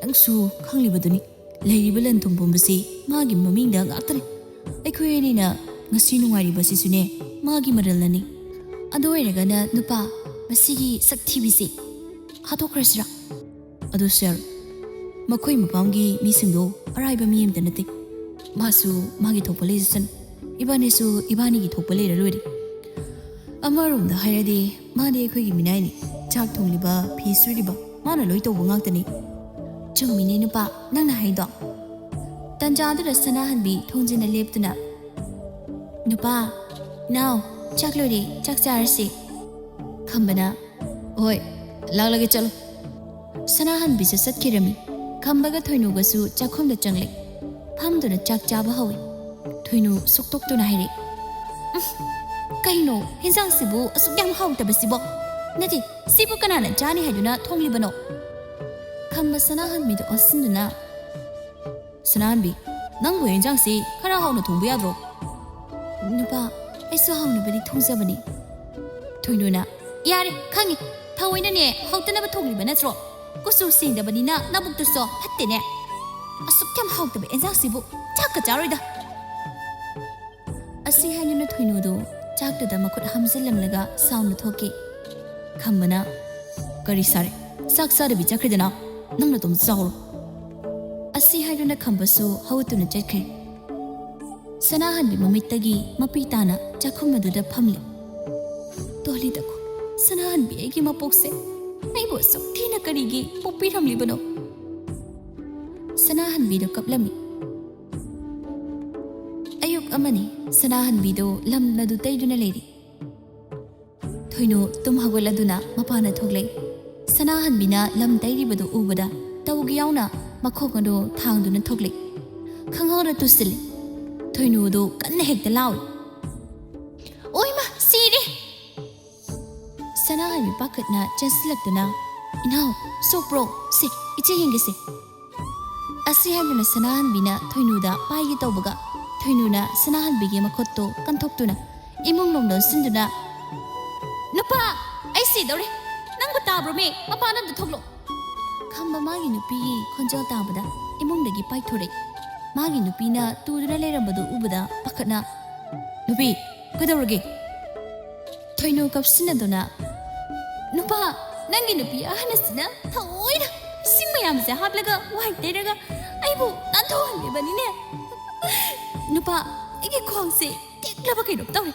ꯅꯪꯁꯨ ꯈꯪꯂꯤꯕꯗꯨꯅꯤ, ꯂꯩꯔꯤꯕ ꯂꯟ ꯊꯨꯝ ꯄꯨꯝꯕꯁꯤ ꯃꯥꯒꯤ ꯃꯃꯤꯡꯗ ꯉꯥꯛꯇꯅꯤ꯫ ꯑꯩꯈꯣꯏ ꯑꯅꯤꯅ ꯉꯁꯤ ꯅꯨꯡꯉꯥꯏꯔꯤꯕꯁꯤꯁꯨꯅꯦ ꯃꯥꯒꯤ ꯃꯔꯜꯅꯅꯤ꯫ ꯑꯗꯨ ꯑꯣꯏꯔꯒꯅ ꯅꯨꯄꯥ, ꯃꯁꯤꯒꯤ ꯁꯛ ꯊꯤꯕꯤꯁꯤ ꯍꯥꯠꯇꯣꯛꯈ꯭ꯔꯁꯤꯔꯥ?" "ꯑꯗꯨꯁꯨ ꯌꯥꯔꯣꯏ꯫ ꯃꯈꯣꯏ ꯃꯄꯥꯝꯒꯤ ꯃꯤꯁꯤꯡꯗꯣ ꯑꯔꯥꯏꯕ ꯃꯤ ꯑꯃꯇ ꯅꯠꯇꯦ꯫ ꯃꯥꯁꯨ ꯃꯥꯒꯤ ꯊꯣꯛꯄ ꯂꯩꯖꯁꯅꯨ꯫ ꯏꯕꯥꯅꯤꯁꯨ ꯏꯕꯥꯅꯤꯒꯤ ꯊꯣꯛꯄ ꯂꯩꯔ ꯂꯣꯏꯔꯦ꯫ ꯑꯃꯔꯣꯝꯗ ꯍꯥꯏꯔꯗꯤ ꯃꯥꯗꯤ ꯑꯩꯈꯣꯏꯒꯤ ꯃꯤꯅꯥꯏꯅꯤ꯫ ꯆꯥꯛ ꯊꯣꯡꯂꯤꯕ, ꯐꯤ ꯁꯨꯔꯤꯕ, ꯃꯥꯅ ꯂꯣꯏ ꯇꯧꯕ ꯉꯥꯛꯇꯅꯤ꯫" "ꯆꯨꯝꯃꯤꯅꯦ ꯅꯨꯄꯥ, ꯅꯪꯅ ꯍꯥꯏꯗꯣ꯫" ꯇꯟꯖꯥꯗꯨꯗ ꯁꯅꯥꯍꯟꯕꯤ ꯊꯣꯡꯖꯤꯟꯅ ꯂꯦꯞꯇꯨꯅ, "ꯅꯨꯄꯥ, ꯏꯅꯥꯎ, ꯆꯥꯛ ꯂꯣꯏꯔꯦ, ꯆꯥꯛ ꯆꯥꯔꯁꯤ꯫" ꯈꯝꯕꯅ, "ꯍꯣꯏ, ꯂꯥꯛꯂꯒꯦ, ꯆꯠꯂꯣ꯫" ꯁꯅꯥꯍꯟꯕꯤꯁꯨ ꯆꯠꯈꯤꯔꯝꯃꯤ꯫ ꯈꯝꯕꯒ ꯊꯣꯏꯅꯨꯒꯁꯨ ꯆꯥꯛꯈꯨꯝꯗ ꯆꯪꯂꯦ꯫ ꯐꯝꯗꯨꯅ ꯆꯥꯛ ꯆꯥꯕ ꯍꯧꯏ꯫ ꯊꯣꯏꯅꯨ ꯁꯨꯛꯇꯣꯛꯇꯨꯅ ꯍꯥꯏꯔꯛꯏ, "ꯎꯝ, ꯀꯩꯅꯣ, ꯍꯦꯟꯖꯥꯡꯁꯤꯕꯨ ꯑꯁꯨꯛ ꯌꯥꯝ ꯍꯥꯎꯇꯕꯁꯤꯕꯣ? ꯅꯠꯇꯦ, ꯁꯤꯕꯨ ꯀꯅꯥꯅ ꯆꯥꯅꯤ ꯍꯥꯏꯗꯨꯅ ꯊꯣꯡꯂꯤꯕꯅꯣ?" ꯈꯝꯕ ꯁꯅꯥꯍꯟꯕꯤꯗ ꯑꯣꯟꯁꯤꯟꯗꯨꯅ, "ꯁꯅꯥꯍꯟꯕꯤ, ꯅꯪꯕꯨ ꯍꯦꯟꯖꯥꯡꯁꯤ ꯈꯔ ꯍꯥꯎꯅ ꯊꯣꯡꯕ ꯌꯥꯗ꯭ꯔꯣ?" "ꯅꯨꯄꯥ, ꯑꯩꯁꯨ ꯍꯥꯎꯅꯕꯗꯤ ꯊꯣꯡꯖꯕꯅꯤ꯫" ꯊꯣꯏꯅꯨꯅ, "ꯌꯥꯔꯦ, ꯈꯪꯉꯤ꯫ ꯊꯑꯣꯏꯅꯅꯦ ꯍꯥꯎꯇꯅꯕ ꯊꯣꯡꯂꯤꯕ ꯅꯠꯇ꯭ꯔꯣ? ꯀꯨꯆꯨ ꯁꯦꯡꯗꯕꯅꯤꯅ ꯅꯕꯨꯛꯇꯨꯁꯨ ꯐꯠꯇꯦꯅꯦ꯫ ꯑꯁꯨꯛ ꯌꯥꯝ ꯍꯥꯎꯇꯕ ꯑꯦꯟꯖꯥꯡꯁꯤꯕꯨ ꯆꯥꯛꯀ ꯆꯥꯔꯣꯏꯗ꯫" ꯑꯁꯤ ꯍꯥꯏꯗꯨꯅ ꯊꯣꯏꯅꯨꯗꯨ ꯆꯥꯛꯇꯨꯗ ꯃꯈꯨꯠ ꯍꯥꯝꯖꯤꯜꯂꯝꯂꯒ ꯁꯥꯎꯅ ꯊꯣꯛꯈꯤ꯫ ꯈꯝꯕꯅ, "ꯀꯔꯤ ꯁꯥꯔꯦ? ꯆꯥꯛ ꯆꯥꯗꯕꯤ ꯆꯠꯈ꯭ꯔꯦꯗꯅ? ꯅꯪ ꯅꯇꯣꯝ ꯆꯥꯎꯔꯣ꯫" ꯑꯁꯤ ꯍꯥꯏꯗꯨꯅ ꯈꯝꯕꯁꯨ ꯍꯧꯒꯠꯇꯨꯅ ꯆꯠꯈ꯭ꯔꯦ꯫ ꯁꯅꯥꯍꯟꯕꯤ ꯃꯃꯤꯠꯇꯒꯤ ꯃꯄꯤ ꯇꯥꯅ ꯆꯥꯛꯈꯨꯝ ꯑꯗꯨꯗ ꯐꯝꯂꯦ꯫ "ꯇꯣꯂꯤꯗꯀꯣ, ꯁꯅꯥꯍꯟꯕꯤ ꯑꯩꯒꯤ ꯃꯄꯣꯛꯁꯦ ꯑꯩꯕꯨ ꯑꯁꯨꯛ ꯊꯤꯅ ꯀꯔꯤꯒꯤ ꯄꯣꯛꯄꯤꯔꯝꯂꯤꯕꯅꯣ?" ꯁꯅꯥꯍꯟꯕꯤꯗꯣ ꯀꯞꯂꯝꯃꯤ꯫ ꯑꯌꯨꯛ ꯑꯃꯅꯤ꯫ ꯁꯅꯥꯍꯟꯕꯤꯗꯣ ꯂꯝ ꯑꯗꯨ ꯇꯩꯗꯨꯅ ꯂꯩꯔꯤ꯫ ꯊꯣꯏꯅꯨ ꯇꯨꯝ ꯍꯧꯒꯠꯂꯗꯨꯅ ꯃꯄꯥꯟꯗ ꯊꯣꯛꯂꯛꯏ꯫ ꯁꯅꯥꯍꯟꯕꯤꯅ ꯂꯝ ꯇꯩꯔꯤꯕꯗꯨ ꯎꯕꯗ ꯇꯧꯒꯦ ꯌꯥꯎꯅ ꯃꯈꯣꯡ ꯑꯗꯨ ꯊꯥꯡꯗꯨꯅ ꯊꯣꯛꯂꯛꯏ꯫ ꯈꯪꯍꯧꯗ ꯇꯨꯁꯤꯜꯂꯤ꯫ ꯊꯣꯏꯅꯨꯗꯨ ꯀꯟꯅ ꯍꯦꯛꯇ ꯂꯥꯎꯏ꯫ "ꯑꯣꯏꯃ, ꯁꯤꯔꯦ!" ꯁꯅꯥꯍꯟꯕꯤ ꯄꯥꯈꯠꯅ ꯆꯦꯟꯁꯤꯜꯂꯛꯇꯨꯅ, "ꯏꯅꯥꯎ, ꯁꯣꯛꯄ꯭ꯔꯣ? ꯁꯦ, ꯏꯆꯦ ꯌꯦꯡꯒꯦꯁꯦ꯫" ꯑꯁꯤ ꯍꯥꯏꯗꯨꯅ ꯁꯅꯥꯍꯟꯕꯤꯅ ꯊꯣꯏꯅꯨꯗ ꯄꯥꯏꯒꯦ ꯇꯧꯕꯒ, ꯊꯣꯏꯅꯨꯅ ꯁꯅꯥꯍꯟꯕꯤꯒꯤ ꯃꯈꯨꯠꯇꯨ ꯀꯟꯊꯣꯛꯇꯨꯅ ꯏꯃꯨꯡ ꯂꯣꯝ ꯂꯣꯟꯁꯤꯟꯗꯨꯅ, "ꯅꯨꯄꯥ, ꯑꯩ ꯁꯤꯗꯧꯔꯦ꯫ ꯅꯪꯕꯨ ꯇꯥꯕ꯭ꯔꯣꯃꯤ? ꯃꯄꯥꯟ ꯑꯝꯗ ꯊꯣꯛꯂꯣ꯫" ꯈꯝꯕ ꯃꯥꯒꯤ ꯅꯨꯄꯤꯒꯤ ꯈꯣꯟꯖꯦꯜ ꯇꯥꯕꯗ ꯏꯃꯨꯡꯗꯒꯤ ꯄꯥꯏꯊꯣꯔꯛꯏ꯫ ꯃꯥꯒꯤ ꯅꯨꯄꯤꯅ ꯇꯨꯗꯨꯅ ꯂꯩꯔꯝꯕꯗꯨ ꯎꯕꯗ ꯄꯥꯈꯠꯅ, "ꯅꯨꯄꯤ, ꯀꯩꯗꯧꯔꯒꯦ?" ꯊꯣꯏꯅꯨ ꯀꯞꯁꯤꯟꯅꯗꯨꯅ, "ꯅꯨꯄꯥ, ꯅꯪꯒꯤ ꯅꯨꯄꯤ ꯑꯍꯟ ꯑꯁꯤꯅ ꯊꯑꯣꯏꯅ ꯏꯁꯤꯡ ꯃꯌꯥꯝꯁꯦ ꯍꯥꯞꯂꯒ ꯋꯥꯏ ꯇꯩꯔꯒ ꯑꯩꯕꯨ ꯅꯥꯟꯊꯣꯛꯍꯜꯂꯤꯕꯅꯤꯅꯦ꯫ ꯅꯨꯄꯥ, ꯑꯩꯒꯤ ꯈ꯭ꯋꯥꯡꯁꯦ ꯇꯦꯛꯂꯕ ꯀꯩꯅꯣꯝ ꯇꯧꯔꯦ꯫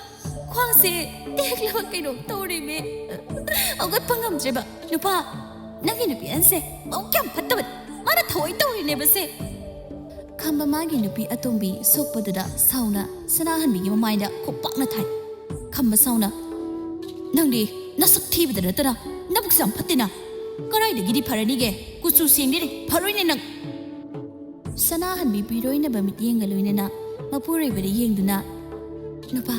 ꯈ꯭ꯋꯥꯡꯁꯦ ꯇꯦꯛꯂꯕ ꯀꯩꯅꯣꯝ ꯇꯧꯔꯦꯃꯦ꯫ ꯍꯧꯒꯠꯄ ꯉꯝꯗ꯭ꯔꯦꯕ꯫ ꯅꯨꯄꯥ, ꯅꯪꯒꯤ ꯅꯨꯄꯤ ꯑꯍꯟꯁꯦ ꯃꯕꯨꯛ ꯌꯥꯝ ꯐꯠꯇꯕꯅꯤ꯫ ꯃꯥꯅ ꯊꯑꯣꯏ ꯇꯧꯔꯤꯅꯦꯕꯁꯦ꯫" ꯈꯝꯕ ꯃꯥꯒꯤ ꯅꯨꯄꯤ ꯑꯇꯣꯝꯕꯤ ꯁꯣꯛꯄꯗꯨꯗ ꯁꯥꯎꯅ ꯁꯅꯥꯍꯟꯕꯤꯒꯤ ꯃꯃꯥꯏꯗ ꯈꯨꯄꯥꯛꯅ ꯊꯥꯏ꯫ ꯈꯝꯕ ꯁꯥꯎꯅ, "ꯅꯪꯗꯤ ꯅꯁꯛ ꯊꯤꯕꯗ ꯅꯠꯇꯅ ꯅꯕꯨꯛꯁꯨ ꯌꯥꯝ ꯐꯠꯇꯦꯅ꯫ ꯀꯗꯥꯏꯗꯒꯤꯗꯤ ꯐꯔꯅꯤꯒꯦ? ꯀꯨꯆꯨ ꯁꯦꯡꯗꯦꯅꯦ, ꯐꯔꯣꯏꯅꯦ ꯅꯪ꯫" ꯁꯅꯥꯍꯟꯕꯤ ꯄꯤꯔꯣꯏꯅꯕ ꯃꯤꯠꯌꯦꯡꯒ ꯂꯣꯏꯅꯅ ꯃꯄꯨꯔꯣꯏꯕꯗ ꯌꯦꯡꯗꯨꯅ, "ꯅꯨꯄꯥ,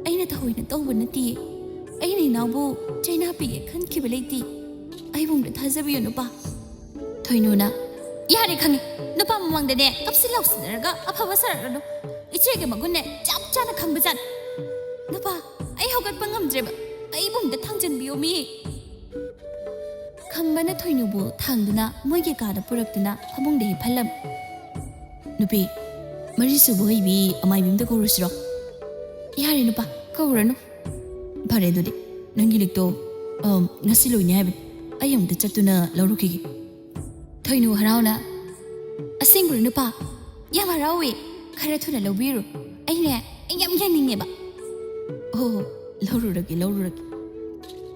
ꯑꯩꯅ ꯊꯑꯣꯏꯅ ꯇꯧꯕ ꯅꯠꯇꯤꯌꯦ꯫ ꯑꯩꯅ ꯏꯅꯥꯎꯕꯨ ꯆꯩꯅꯥ ꯄꯤꯒꯦ ꯈꯟꯈꯤꯕ ꯂꯩꯇꯦ꯫ ꯑꯩꯕꯨ ꯑꯝꯇ ꯊꯥꯖꯕꯤꯌꯨ ꯅꯨꯄꯥ꯫" ꯊꯣꯏꯅꯨꯅ, "ꯌꯥꯔꯦ ꯈꯪꯉꯦ꯫ ꯅꯨꯄꯥ ꯃꯃꯥꯡꯗꯅꯦ ꯀꯞꯁꯤ ꯂꯥꯎꯁꯤꯟꯅꯔꯒ ꯑꯐꯕ ꯁꯥꯔꯛꯂꯅꯨ꯫ ꯏꯆꯦꯒꯤ ꯃꯒꯨꯟꯅꯦ ꯆꯞ ꯆꯥꯅ ꯈꯪꯕꯖꯥꯠꯅꯤ꯫ ꯅꯨꯄꯥ, ꯑꯩ ꯍꯧꯒꯠꯄ ꯉꯝꯗ꯭ꯔꯦꯕ꯫ ꯑꯩꯕꯨ ꯑꯝꯇ ꯊꯥꯡꯖꯟꯕꯤꯌꯣ ꯃꯤ꯫ ꯈꯝꯕꯅ ꯊꯣꯏꯅꯨꯕꯨ ꯊꯥꯡꯗꯨꯅ ꯃꯣꯏꯒꯤ ꯀꯥꯗ ꯄꯨꯔꯛꯇꯨꯅ ꯐꯃꯨꯡꯗ ꯍꯤꯞꯍꯜꯂꯝꯃꯤ꯫ "ꯅꯨꯄꯤ, ꯃꯔꯤꯁꯨꯕ ꯑꯣꯏꯕꯤ ꯑꯃꯥꯏꯕꯤ ꯑꯝꯇ ꯀꯧꯔꯨꯁꯤꯔꯣ?" "ꯌꯥꯔꯦ ꯅꯨꯄꯥ, ꯀꯧꯔꯅꯨ꯫" "ꯐꯔꯦ ꯑꯗꯨꯗꯤ, ꯅꯪꯒꯤ ꯂꯤꯛꯇꯣ, ꯑꯝ, ꯉꯁꯤ ꯂꯣꯏꯅꯤ ꯍꯥꯏꯕꯅꯤ꯫ ꯑꯩ ꯑꯃꯨꯛꯇ ꯆꯠꯇꯨꯅ ꯂꯧꯔꯨꯈꯤꯒꯦ꯫" ꯊꯣꯏꯅꯨ ꯍꯔꯥꯎꯅ, "ꯑꯁꯦꯡꯕ꯭ꯔꯣ ꯅꯨꯄꯥ? ꯌꯥꯝ ꯍꯔꯥꯎꯋꯦ꯫ ꯈꯔ ꯊꯨꯅ ꯂꯧꯕꯤꯔꯨ꯫ ꯑꯩꯅꯦ, ꯑꯩ ꯌꯥꯝ ꯌꯦꯡꯅꯤꯡꯉꯦꯕ꯫" "ꯑꯣ, ꯂꯧꯔꯨꯔꯒꯦ, ꯂꯧꯔꯨꯔꯒꯦ꯫"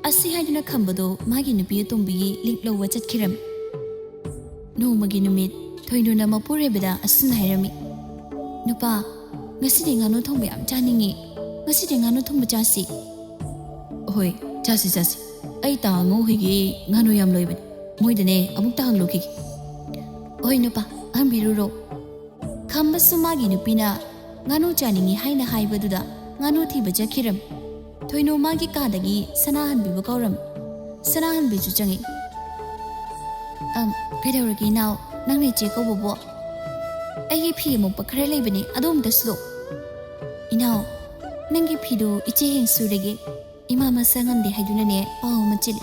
ꯑꯁꯤ ꯍꯥꯏꯗꯨꯅ ꯈꯝꯕꯗꯣ ꯃꯥꯒꯤ ꯅꯨꯄꯤ ꯑꯇꯣꯝꯕꯤꯒꯤ ꯂꯤꯛ ꯂꯧꯕ ꯆꯠꯈꯤꯔꯝꯃꯤ꯫ ꯅꯣꯡꯃꯒꯤ ꯅꯨꯃꯤꯠ ꯊꯣꯏꯅꯨꯅ ꯃꯄꯨꯔꯣꯏꯕꯗ ꯑꯁꯨꯝꯅ ꯍꯥꯏꯔꯝꯃꯤ, "ꯅꯨꯄꯥ, ꯉꯁꯤꯗꯤ ꯉꯥꯅꯨ ꯊꯣꯡꯕ ꯌꯥꯝ ꯆꯥꯅꯤꯡꯉꯤ꯫ ꯉꯁꯤꯗꯤ ꯉꯥꯅꯨ ꯊꯣꯡꯕ ꯆꯥꯁꯤ꯫" "ꯍꯣꯏ, ꯆꯥꯁꯤ, ꯆꯥꯁꯤ꯫ ꯑꯩ ꯇꯥ ꯑꯉꯧ ꯍꯣꯏꯒꯤ ꯉꯥꯅꯨ ꯌꯥꯝ ꯂꯣꯏꯕꯅꯤ꯫ ꯃꯣꯏꯗꯅꯦ ꯑꯃꯨꯛꯇ ꯍꯪꯂꯨꯈꯤꯒꯦ꯫" "ꯍꯣꯏ ꯅꯨꯄꯥ, ꯍꯪꯕꯤꯔꯨꯔꯣ꯫" ꯈꯝꯕꯁꯨ ꯃꯥꯒꯤ ꯅꯨꯄꯤꯅ ꯉꯥꯅꯨ ꯆꯥꯅꯤꯡꯉꯤ ꯍꯥꯏꯅ ꯍꯥꯏꯕꯗꯨꯗ ꯉꯥꯅꯨ ꯊꯤꯕ ꯆꯠꯈꯤꯔꯝꯃꯤ꯫ ꯊꯣꯏꯅꯨ ꯃꯥꯒꯤ ꯀꯥꯗꯒꯤ ꯁꯅꯥꯍꯟꯕꯤꯕꯨ ꯀꯧꯔꯝꯃꯤ꯫ ꯁꯅꯥꯍꯟꯕꯤꯁꯨ ꯆꯪꯉꯛꯏ꯫ "ꯑꯝ, ꯀꯩꯗꯧꯔꯒꯦ ꯏꯅꯥꯎ? ꯅꯪꯅ ꯏꯆꯦ ꯀꯧꯕꯕꯨ?" "ꯑꯩꯒꯤ ꯐꯤ ꯑꯃꯣꯠꯄ ꯈꯔ ꯂꯩꯕꯅꯦ, ꯑꯗꯨ ꯑꯝꯇ ꯁꯨꯗꯣꯛ꯫" "ꯏꯅꯥꯎ, ꯅꯪꯒꯤ ꯐꯤꯗꯨ ꯏꯆꯦ ꯍꯌꯦꯡ ꯁꯨꯔꯒꯦ꯫ ꯏꯃꯥ ꯃꯁꯥ ꯉꯝꯗꯦ ꯍꯥꯏꯗꯨꯅꯅꯦ ꯄꯥꯎ ꯑꯃ ꯆꯦꯜꯂꯤ꯫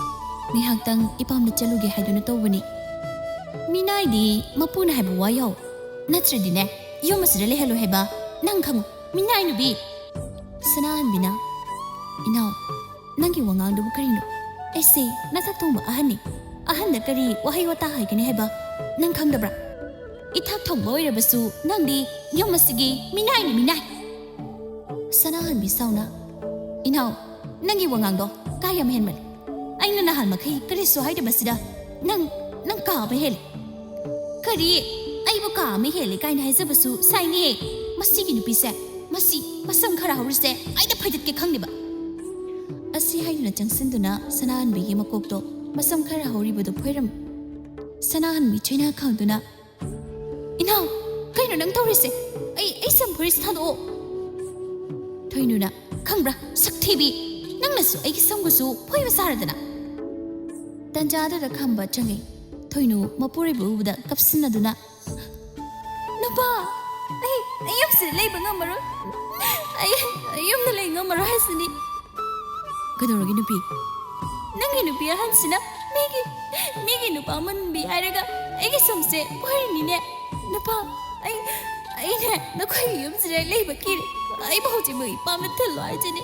ꯉꯥꯏꯍꯥꯛꯇꯪ ꯏꯄꯥꯝꯗ ꯆꯠꯂꯨꯒꯦ ꯍꯥꯏꯗꯨꯅ ꯇꯧꯕꯅꯤ꯫" "ꯃꯤꯅꯥꯏꯗꯤ ꯃꯄꯨꯅ ꯍꯥꯏꯕ ꯋꯥ ꯌꯥꯎ, ꯅꯠꯇ꯭ꯔꯗꯤꯅꯦ ꯌꯨꯝ ꯑꯁꯤꯗ ꯂꯩꯍꯜꯂꯣꯏ ꯍꯥꯏꯕ ꯅꯪ ꯈꯪꯉꯨ, ꯃꯤꯅꯥꯏ ꯅꯨꯄꯤ!" ꯁꯅꯥꯍꯟꯕꯤꯅ, "ꯏꯅꯥꯎ, ꯅꯪꯒꯤ ꯋꯥꯉꯥꯡꯗꯨꯕꯨ ꯀꯔꯤꯅꯣ? ꯑꯩꯁꯦ ꯅꯊꯛ ꯊꯣꯡꯕ ꯑꯍꯟꯅꯤ꯫ ꯑꯍꯟꯗ ꯀꯔꯤ ꯋꯥꯍꯩ ꯋꯥꯇꯥ ꯍꯥꯏꯒꯅꯤ ꯍꯥꯏꯕ ꯅꯪ ꯈꯪꯗꯕ꯭ꯔꯥ? ꯏꯊꯛ ꯊꯣꯡꯕ ꯑꯣꯏꯔꯕꯁꯨ ꯅꯪꯗꯤ ꯌꯨꯝ ꯑꯁꯤꯒꯤ ꯃꯤꯅꯥꯏꯅꯤ, ꯃꯤꯅꯥꯏ!" ꯁꯅꯥꯍꯟꯕꯤ ꯁꯥꯎꯅ, "ꯏꯅꯥꯎ, ꯅꯪꯒꯤ ꯋꯥꯉꯥꯡꯗꯣ ꯀꯥ ꯌꯥꯝ ꯍꯦꯟꯃꯜꯂꯤ꯫ ꯑꯩꯅ ꯅꯍꯥꯟ ꯃꯈꯩ ꯀꯔꯤꯁꯨ ꯍꯥꯏꯗꯕꯁꯤꯗ ꯅꯪ, ꯅꯪ ꯀꯥ ꯑꯃ ꯍꯦꯜꯂꯤ꯫" "ꯀꯔꯤ? ꯑꯩꯕꯨ ꯀꯥ ꯑꯃ ꯍꯦꯜꯂꯤ ꯀꯥꯏꯅ ꯍꯥꯏꯖꯕꯁꯨ ꯁꯥꯏꯅꯦ꯫ ꯃꯁꯤꯒꯤ ꯅꯨꯄꯤꯁꯦ, ꯃꯁꯤ ꯃꯁꯝ ꯈꯔ ꯍꯧꯔꯤꯁꯦ ꯑꯩꯗ ꯐꯣꯏꯗꯠꯀꯦ ꯈꯪꯗꯦꯕ꯫" ꯑꯁꯤ ꯍꯥꯏꯗꯨꯅ ꯆꯪꯁꯤꯟꯗꯨꯅ ꯁꯅꯥꯍꯟꯕꯤꯒꯤ ꯃꯀꯣꯛꯇꯣ ꯃꯁꯝ ꯈꯔ ꯍꯧꯔꯤꯕꯗꯨ ꯐꯣꯏꯔꯝꯃꯤ꯫ ꯁꯅꯥꯍꯟꯕꯤ ꯆꯩꯅꯥ ꯈꯪꯗꯨꯅ, "ꯏꯅꯥꯎ, ꯀꯩꯅꯣ ꯅꯪ ꯇꯧꯔꯤꯁꯦ? ꯑꯩ, ꯑꯩ ꯁꯝ ꯐꯣꯏꯔꯤꯁꯦ ꯊꯥꯗꯣꯛꯑꯣ꯫" ꯊꯣꯏꯅꯨꯅ, "ꯈꯪꯕ꯭ꯔꯥ, ꯁꯛꯊꯤꯕꯤ, ꯅꯪꯅꯁꯨ ꯑꯩꯒꯤ ꯁꯝꯒꯁꯨ ꯐꯣꯏꯕ ꯁꯥꯔꯗꯅ꯫" ꯇꯟꯖꯥꯗꯨꯗ ꯈꯝꯕ ꯆꯪꯉꯛꯏ꯫ ꯊꯣꯏꯅꯨ ꯃꯄꯨꯔꯣꯏꯕ ꯎꯕꯗ ꯀꯞꯁꯤꯟꯅꯗꯨꯅ, "ꯅꯨꯄꯥ, ꯑꯩ, ꯑꯩ ꯌꯨꯝꯁꯤꯗ ꯂꯩꯕ ꯉꯝꯃꯔꯣꯏ꯫ ꯑꯩ, ꯑꯩ ꯌꯨꯝꯗ ꯂꯩ ꯉꯝꯃꯔꯣꯏ ꯍꯥꯏꯁꯤꯅꯤ꯫" ꯀꯩꯗꯧꯔꯒꯦ ꯅꯨꯄꯤ? ꯅꯪꯒꯤ ꯅꯨꯄꯤ ꯑꯍꯟꯁꯤꯅ ꯃꯤꯒꯤ ꯃꯤꯒꯤ ꯅꯨꯄꯥ ꯃꯨꯟꯕꯤ ꯍꯥꯏꯔꯒ ꯑꯩꯒꯤ ꯁꯝꯁꯦ ꯐꯣꯏꯔꯤꯅꯤꯅꯦ꯫ ꯅꯨꯄꯥ, ꯑꯩ ꯑꯩꯅꯦ ꯅꯈꯣꯏꯒꯤ ꯌꯨꯝꯁꯤꯗ ꯂꯩꯕ ꯀꯤꯔꯦ꯫ ꯑꯩꯕꯨ ꯍꯧꯖꯤꯛꯃꯛ ꯏꯄꯥꯝꯗ ꯊꯤꯜꯂꯣ ꯍꯥꯏꯁꯤꯅꯤ꯫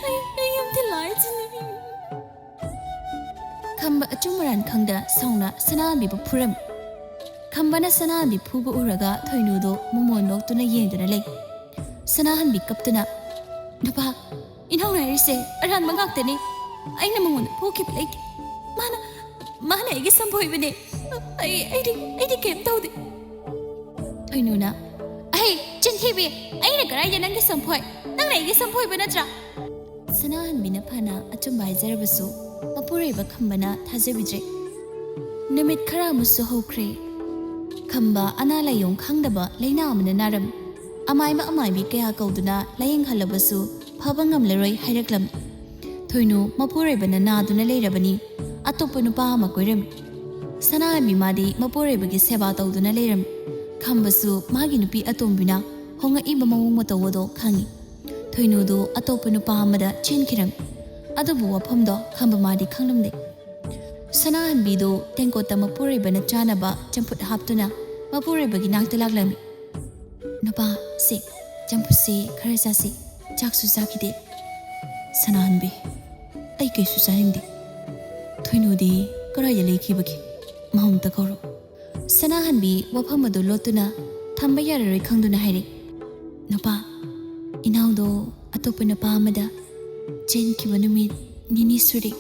ꯑꯩ ꯑꯩ ꯌꯨꯝ ꯊꯤꯜꯂꯣ ꯍꯥꯏꯁꯤꯅꯤ꯫ ꯈꯝꯕ ꯑꯆꯨꯝ ꯑꯔꯥꯟ ꯈꯪꯗꯅ ꯁꯥꯎꯅ ꯁꯅꯥꯍꯟꯕꯤꯕꯨ ꯐꯨꯔꯝꯃꯤ꯫ ꯈꯝꯕꯅ ꯁꯅꯥꯍꯟꯕꯤ ꯐꯨꯕ ꯎꯔꯒ ꯊꯣꯏꯅꯨꯗꯣ ꯃꯃꯣꯟ ꯅꯣꯛꯇꯨꯅ ꯌꯦꯡꯗꯨꯅ ꯂꯩ꯫ ꯁꯅꯥꯍꯟꯕꯤ ꯀꯞꯇꯨꯅ, "ꯅꯨꯄꯥ, ꯏꯅꯥꯎꯅ ꯍꯥꯏꯔꯤꯁꯦ ꯑꯔꯥꯟꯕ ꯉꯥꯛꯇꯅꯤ꯫ ꯑꯩꯅ ꯃꯉꯣꯟꯗ ꯐꯨꯈꯤꯕ ꯂꯩꯇꯦ꯫ ꯃꯥꯅ ꯃꯥꯅ ꯑꯩꯒꯤ ꯁꯝꯐꯣꯏꯕꯅꯦ꯫ ꯑꯩ ꯑꯩꯗꯤ ꯑꯩꯗꯤ ꯀꯩꯝ ꯇꯧꯗꯦ꯫" ꯊꯣꯏꯅꯨꯅ, "ꯑꯍꯩ, ꯆꯤꯟꯊꯤꯕꯤ! ꯑꯩꯅ ꯀꯗꯥꯏꯗ ꯅꯪꯒꯤ ꯁꯝꯐꯣꯏ? ꯅꯪꯅ ꯑꯩꯒꯤ ꯁꯝꯐꯣꯏꯕ ꯅꯠꯇ꯭ꯔꯥ?" ꯁꯅꯥꯍꯟꯕꯤꯅ ꯐꯅ ꯑꯆꯨꯝꯕ ꯍꯥꯏꯖꯔꯕꯁꯨ ꯃꯄꯨꯔꯣꯏꯕ ꯈꯝꯕꯅ ꯊꯥꯖꯕꯤꯗ꯭ꯔꯦ꯫ ꯅꯨꯃꯤꯠ ꯈꯔ ꯑꯃꯁꯨ ꯍꯧꯈ꯭ꯔꯦ꯫ ꯈꯝꯕ ꯑꯅꯥ ꯂꯥꯏꯌꯣꯡ ꯈꯪꯗꯕ ꯂꯥꯏꯅꯥ ꯑꯃꯅ ꯅꯥꯔꯝꯃꯤ꯫ ꯑꯃꯥꯏꯕ ꯑꯃꯥꯏꯕꯤ ꯀꯌꯥ ꯀꯧꯗꯨꯅ ꯂꯥꯌꯦꯡꯍꯜꯂꯕꯁꯨ ꯐꯕ ꯉꯝꯂꯔꯣꯏ ꯍꯥꯏꯔꯛꯂꯝꯃꯤ꯫ ꯊꯣꯏꯅꯨ ꯃꯄꯨꯔꯣꯏꯕꯅ ꯅꯥꯗꯨꯅ ꯂꯩꯔꯕꯅꯤ꯫ ꯑꯇꯣꯞꯄ ꯅꯨꯄꯥ ꯑꯃ ꯀꯣꯏꯔꯝꯃꯤ꯫ ꯁꯅꯥꯍꯟꯕꯤ ꯃꯥꯗꯤ ꯃꯄꯨꯔꯣꯏꯕꯒꯤ ꯁꯦꯕꯥ ꯇꯧꯗꯨꯅ ꯂꯩꯔꯝꯃꯤ꯫ ꯈꯝꯕꯁꯨ ꯃꯥꯒꯤ ꯅꯨꯄꯤ ꯑꯇꯣꯝꯕꯤꯅ ꯍꯣꯡꯉꯛꯏꯕ ꯃꯑꯣꯡ ꯃꯇꯧ ꯑꯗꯣ ꯈꯪꯉꯤ꯫ ꯊꯣꯏꯅꯨꯗꯨ ꯑꯇꯣꯞꯄ ꯅꯨꯄꯥ ꯑꯃꯗ ꯆꯦꯟꯈꯤꯔꯝꯃꯤ꯫ ꯑꯗꯨꯕꯨ ꯋꯥꯐꯝꯗꯣ ꯈꯝꯕ ꯃꯥꯗꯤ ꯈꯪꯂꯝꯗꯦ꯫ ꯁꯅꯥꯍꯟꯕꯤꯗꯨ ꯇꯦꯡꯀꯣꯠꯇ ꯃꯄꯨꯔꯣꯏꯕꯅ ꯆꯥꯅꯕ ꯆꯝꯐꯨꯠ ꯍꯥꯞꯇꯨꯅ ꯃꯄꯨꯔꯣꯏꯕꯒꯤ ꯅꯥꯛꯇ ꯂꯥꯛꯂꯝꯃꯤ꯫ "ꯅꯨꯄꯥ, ꯁꯦ, ꯆꯝꯐꯨꯠꯁꯦ ꯈꯔ ꯆꯥꯁꯤ, ꯆꯥꯛꯁꯨ ꯆꯥꯈꯤꯗꯦ꯫" "ꯁꯅꯥꯍꯟꯕꯤ, ꯑꯩ ꯀꯩꯁꯨ ꯆꯥꯅꯤꯡꯗꯦ꯫ ꯊꯣꯏꯅꯨꯗꯤ ꯀꯗꯥꯏꯗ ꯂꯩꯈꯤꯕꯒꯦ? ꯃꯥ ꯑꯃꯨꯛꯇ ꯀꯧꯔꯣ꯫" ꯁꯅꯥꯍꯟꯕꯤ ꯋꯥꯐꯝ ꯑꯗꯨ ꯂꯣꯠꯇꯨꯅ ꯊꯝꯕ ꯌꯥꯔꯔꯣꯏ ꯈꯪꯗꯨꯅ ꯍꯥꯏꯔꯛꯏ꯫ "ꯅꯨꯄꯥ, ꯏꯅꯥꯎꯗꯣ ꯑꯇꯣꯞꯄ ꯅꯨꯄꯥ ꯑꯃꯗ ꯆꯦꯟꯈꯤꯕ ꯅꯨꯃꯤꯠ ꯅꯤꯅꯤ ꯁꯨꯔꯦ꯫"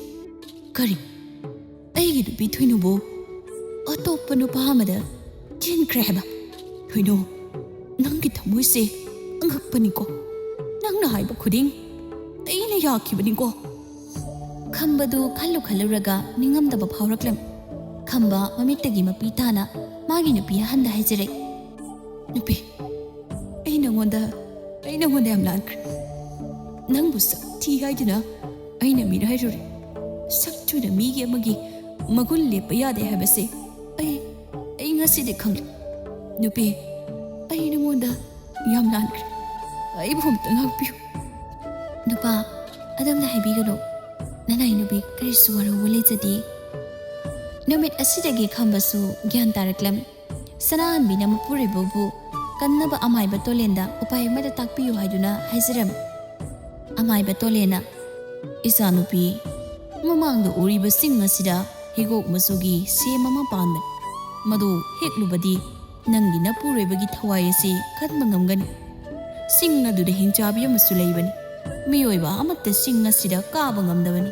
"ꯀꯔꯤ? ꯑꯩꯒꯤ ꯅꯨꯄꯤ ꯊꯣꯏꯅꯨꯕꯨ ꯑꯇꯣꯞꯄ ꯅꯨꯄꯥ ꯑꯃꯗ ꯆꯦꯟꯈ꯭ꯔꯦ ꯍꯥꯏꯕ? ꯊꯣꯏꯅꯨ, ꯅꯪꯒꯤ ꯊꯃꯣꯏꯁꯦ ꯑꯉꯛꯄꯅꯤꯀꯣ꯫ ꯅꯪꯅ ꯍꯥꯏꯕ ꯈꯨꯗꯤꯡ ꯑꯩꯅ ꯌꯥꯈꯤꯕꯅꯤꯀꯣ꯫" ꯈꯝꯕꯗꯨ ꯈꯜꯂꯨ ꯈꯜꯂꯨꯔꯒ ꯅꯤꯡꯉꯝꯗꯕ ꯐꯥꯎꯔꯛꯂꯝꯃꯤ꯫ ꯈꯝꯕ ꯃꯃꯤꯠꯇꯒꯤ ꯃꯄꯤ ꯇꯥꯅ ꯃꯥꯒꯤ ꯅꯨꯄꯤ ꯑꯍꯟꯗ ꯍꯥꯏꯖꯔꯛꯏ, "ꯅꯨꯄꯤ, ꯑꯩ ꯅꯉꯣꯟꯗ ꯑꯩ ꯅꯉꯣꯟꯗ ꯌꯥꯝ ꯂꯥꯟꯈ꯭ꯔꯦ꯫ ꯅꯪꯕꯨ ꯁꯛ ꯊꯤ ꯍꯥꯏꯗꯨꯅ ꯑꯩꯅ ꯃꯤꯔꯥꯏꯔꯨꯔꯦ꯫ ꯁꯛ ꯊꯤꯅ ꯃꯤꯒꯤ ꯑꯃꯒꯤ ꯃꯒꯨꯟ ꯂꯦꯞꯄ ꯌꯥꯗꯦ ꯍꯥꯏꯕꯁꯦ ꯑꯩ ꯑꯩ ꯉꯁꯤꯗꯤ ꯈꯪꯂꯦ꯫ ꯅꯨꯄꯤ, ꯑꯩ ꯅꯉꯣꯟꯗ ꯌꯥꯝ ꯂꯥꯟꯈ꯭ꯔꯦ꯫ ꯑꯩꯕꯨ ꯑꯝꯇ ꯉꯥꯛꯄꯤꯌꯨ꯫" "ꯅꯨꯄꯥ, ꯑꯗꯨꯝꯅ ꯍꯥꯏꯕꯤꯒꯅꯨ꯫ "ꯅꯅꯥꯏ ꯅꯨꯄꯤ, ꯀꯔꯤꯁꯨ ꯋꯥꯔꯧꯕ ꯂꯩꯖꯗꯦ"꯫ ꯅꯨꯃꯤꯠ ꯑꯁꯤꯗꯒꯤ ꯈꯝꯕꯁꯨ ꯒ꯭ꯌꯥꯟ ꯇꯥꯔꯛꯂꯝꯃꯤ꯫ ꯁꯅꯥꯍꯟꯕꯤꯅ ꯃꯄꯨꯔꯣꯏꯕꯕꯨ ꯀꯟꯅꯕ ꯑꯃꯥꯏꯕ ꯇꯣꯂꯦꯟꯗ ꯎꯄꯥꯏ ꯑꯃꯗ ꯇꯥꯛꯄꯤꯌꯨ ꯍꯥꯏꯗꯨꯅ ꯍꯥꯏꯖꯔꯝꯃꯤ꯫ ꯑꯃꯥꯏꯕ ꯇꯣꯂꯦꯟꯅ, "ꯏꯆꯥꯅꯨꯄꯤ, ꯃꯃꯥꯡꯗ ꯎꯔꯤꯕ ꯆꯤꯡ ꯑꯁꯤꯗ ꯍꯤꯒꯣꯛ ꯃꯆꯨꯒꯤ ꯁꯦꯝ ꯑꯃ ꯄꯥꯟꯕꯅꯤ꯫ ꯃꯗꯨ ꯍꯦꯛꯂꯨꯕꯗꯤ ꯅꯪꯒꯤ ꯅꯄꯨꯔꯣꯏꯕꯒꯤ ꯊꯋꯥꯏ ꯑꯁꯤ ꯀꯟꯕ ꯉꯝꯒꯅꯤ꯫ ꯆꯤꯡ ꯑꯗꯨꯗ ꯍꯤꯡꯆꯥꯕꯤ ꯑꯃꯁꯨ ꯂꯩꯕꯅꯤ꯫ ꯃꯤꯑꯣꯏꯕ ꯑꯃꯠꯇ ꯆꯤꯡ ꯑꯁꯤꯗ ꯀꯥꯕ ꯉꯝꯗꯕꯅꯤ"꯫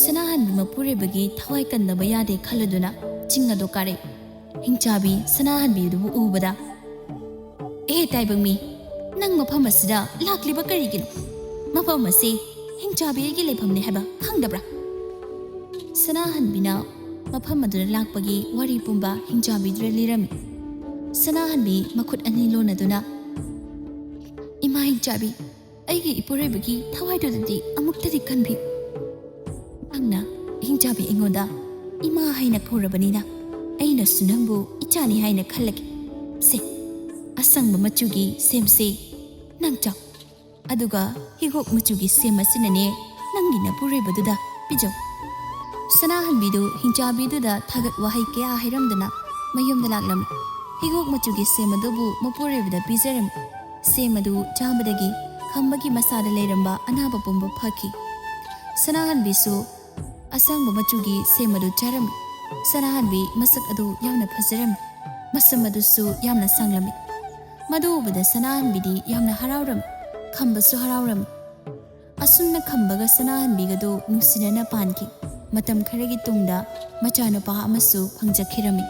ꯁꯅꯥꯍꯟꯕꯤ ꯃꯄꯨꯔꯣꯏꯕꯒꯤ ꯊꯋꯥꯏ ꯀꯟꯗꯕ ꯌꯥꯗꯦ ꯈꯜꯂꯗꯨꯅ ꯆꯤꯡ ꯑꯗꯨ ꯀꯥꯔꯛꯏ꯫ ꯍꯤꯡꯆꯥꯕꯤ ꯁꯅꯥꯍꯟꯕꯤꯗꯨꯕꯨ ꯎꯕꯗ, "ꯑꯦ ꯇꯥꯏꯕꯪ ꯃꯤ, ꯅꯪ ꯃꯐꯝ ꯑꯁꯤꯗ ꯂꯥꯛꯂꯤꯕ ꯀꯔꯤꯒꯤꯅꯣ? ꯃꯐꯝ ꯑꯁꯤ ꯍꯤꯡꯆꯥꯕꯤ ꯑꯩꯒꯤ ꯂꯩꯐꯝꯅꯤ ꯍꯥꯏꯕ ꯈꯪꯗꯕ꯭ꯔꯥ?" ꯁꯅꯥꯍꯟꯕꯤꯅ ꯃꯐꯝ ꯑꯗꯨꯗ ꯂꯥꯛꯄꯒꯤ ꯋꯥꯔꯤ ꯄꯨꯝꯕ ꯍꯤꯡꯆꯥꯕꯤꯗꯨꯗ ꯂꯤꯔꯝꯃꯤ꯫ ꯁꯅꯥꯍꯟꯕꯤ ꯃꯈꯨꯠ ꯑꯅꯤ ꯂꯣꯟꯅꯗꯨꯅ, "ꯏꯃꯥ ꯍꯤꯡꯆꯥꯕꯤ, ꯑꯩꯒꯤ ꯏꯄꯨꯔꯣꯏꯕꯒꯤ ꯊꯋꯥꯏꯗꯨꯗꯗꯤ ꯑꯃꯨꯛꯇꯗꯤ ꯀꯟꯕꯤꯌꯨ꯫ ꯅꯪꯅ ꯍꯤꯡꯆꯥꯕꯤ ꯑꯩꯉꯣꯟꯗ ꯏꯃꯥ ꯍꯥꯏꯅ ꯀꯧꯔꯕꯅꯤꯅ ꯑꯩꯅꯁꯨ ꯅꯪꯕꯨ ꯏꯆꯥꯅꯤ ꯍꯥꯏꯅ ꯈꯜꯂꯒꯦ꯫ ꯁꯦ, ꯑꯁꯪꯕ ꯃꯆꯨꯒꯤ ꯁꯦꯝꯁꯦ ꯅꯪ ꯆꯥꯎ꯫ ꯑꯗꯨꯒ ꯍꯤꯒꯣꯛ ꯃꯆꯨꯒꯤ ꯁꯦꯝ ꯑꯁꯤꯅꯅꯦ ꯅꯪꯒꯤ ꯅꯄꯨꯔꯣꯏꯕꯗꯨꯗ ꯄꯤꯖꯧ"꯫ ꯁꯅꯥꯍꯟꯕꯤꯗꯨ ꯍꯤꯡꯆꯥꯕꯤꯗꯨꯗ ꯊꯥꯒꯠ ꯋꯥꯍꯩ ꯀꯌꯥ ꯍꯥꯏꯔꯝꯗꯨꯅ ꯃꯌꯨꯝꯗ ꯂꯥꯛꯂꯝꯃꯤ꯫ ꯍꯤꯒꯣꯛ ꯃꯆꯨꯒꯤ ꯁꯦꯝ ꯑꯗꯨꯕꯨ ꯃꯄꯨꯔꯣꯏꯕꯗ ꯄꯤꯖꯔꯝꯃꯤ꯫ ꯁꯦꯝ ꯑꯗꯨ ꯆꯥꯕꯗꯒꯤ ꯈꯝꯕꯒꯤ ꯃꯁꯥꯗ ꯂꯩꯔꯝꯕ ꯑꯅꯥꯕ ꯄꯨꯝꯕ ꯐꯈꯤ꯫ ꯁꯅꯥꯍꯟꯕꯤꯁꯨ ꯑꯁꯪꯕ ꯃꯆꯨꯒꯤ ꯁꯦꯝ ꯑꯗꯨ ꯆꯥꯔꯝꯃꯤ꯫ ꯁꯅꯥꯍꯟꯕꯤ ꯃꯁꯛ ꯑꯗꯨ ꯌꯥꯝꯅ ꯐꯖꯔꯝꯃꯤ꯫ ꯃꯁꯝ ꯑꯗꯨꯁꯨ ꯌꯥꯝꯅ ꯁꯥꯡꯂꯝꯃꯤ꯫ ꯃꯗꯨ ꯎꯕꯗ ꯁꯅꯥꯍꯟꯕꯤꯗꯤ ꯌꯥꯝꯅ ꯍꯔꯥꯎꯔꯝꯃꯤ꯫ ꯈꯝꯕꯁꯨ ꯍꯔꯥꯎꯔꯝꯃꯤ꯫ ꯑꯁꯨꯝꯅ ꯈꯝꯕꯒ ꯁꯅꯥꯍꯟꯕꯤꯒꯗꯨ ꯅꯨꯡꯁꯤꯅꯅ ꯄꯥꯟꯈꯤ꯫ ꯃꯇꯝ ꯈꯔꯒꯤ ꯇꯨꯡꯗ ꯃꯆꯥꯅꯨꯄꯥ ꯑꯃꯁꯨ ꯐꯪꯖꯈꯤꯔꯝꯃꯤ꯫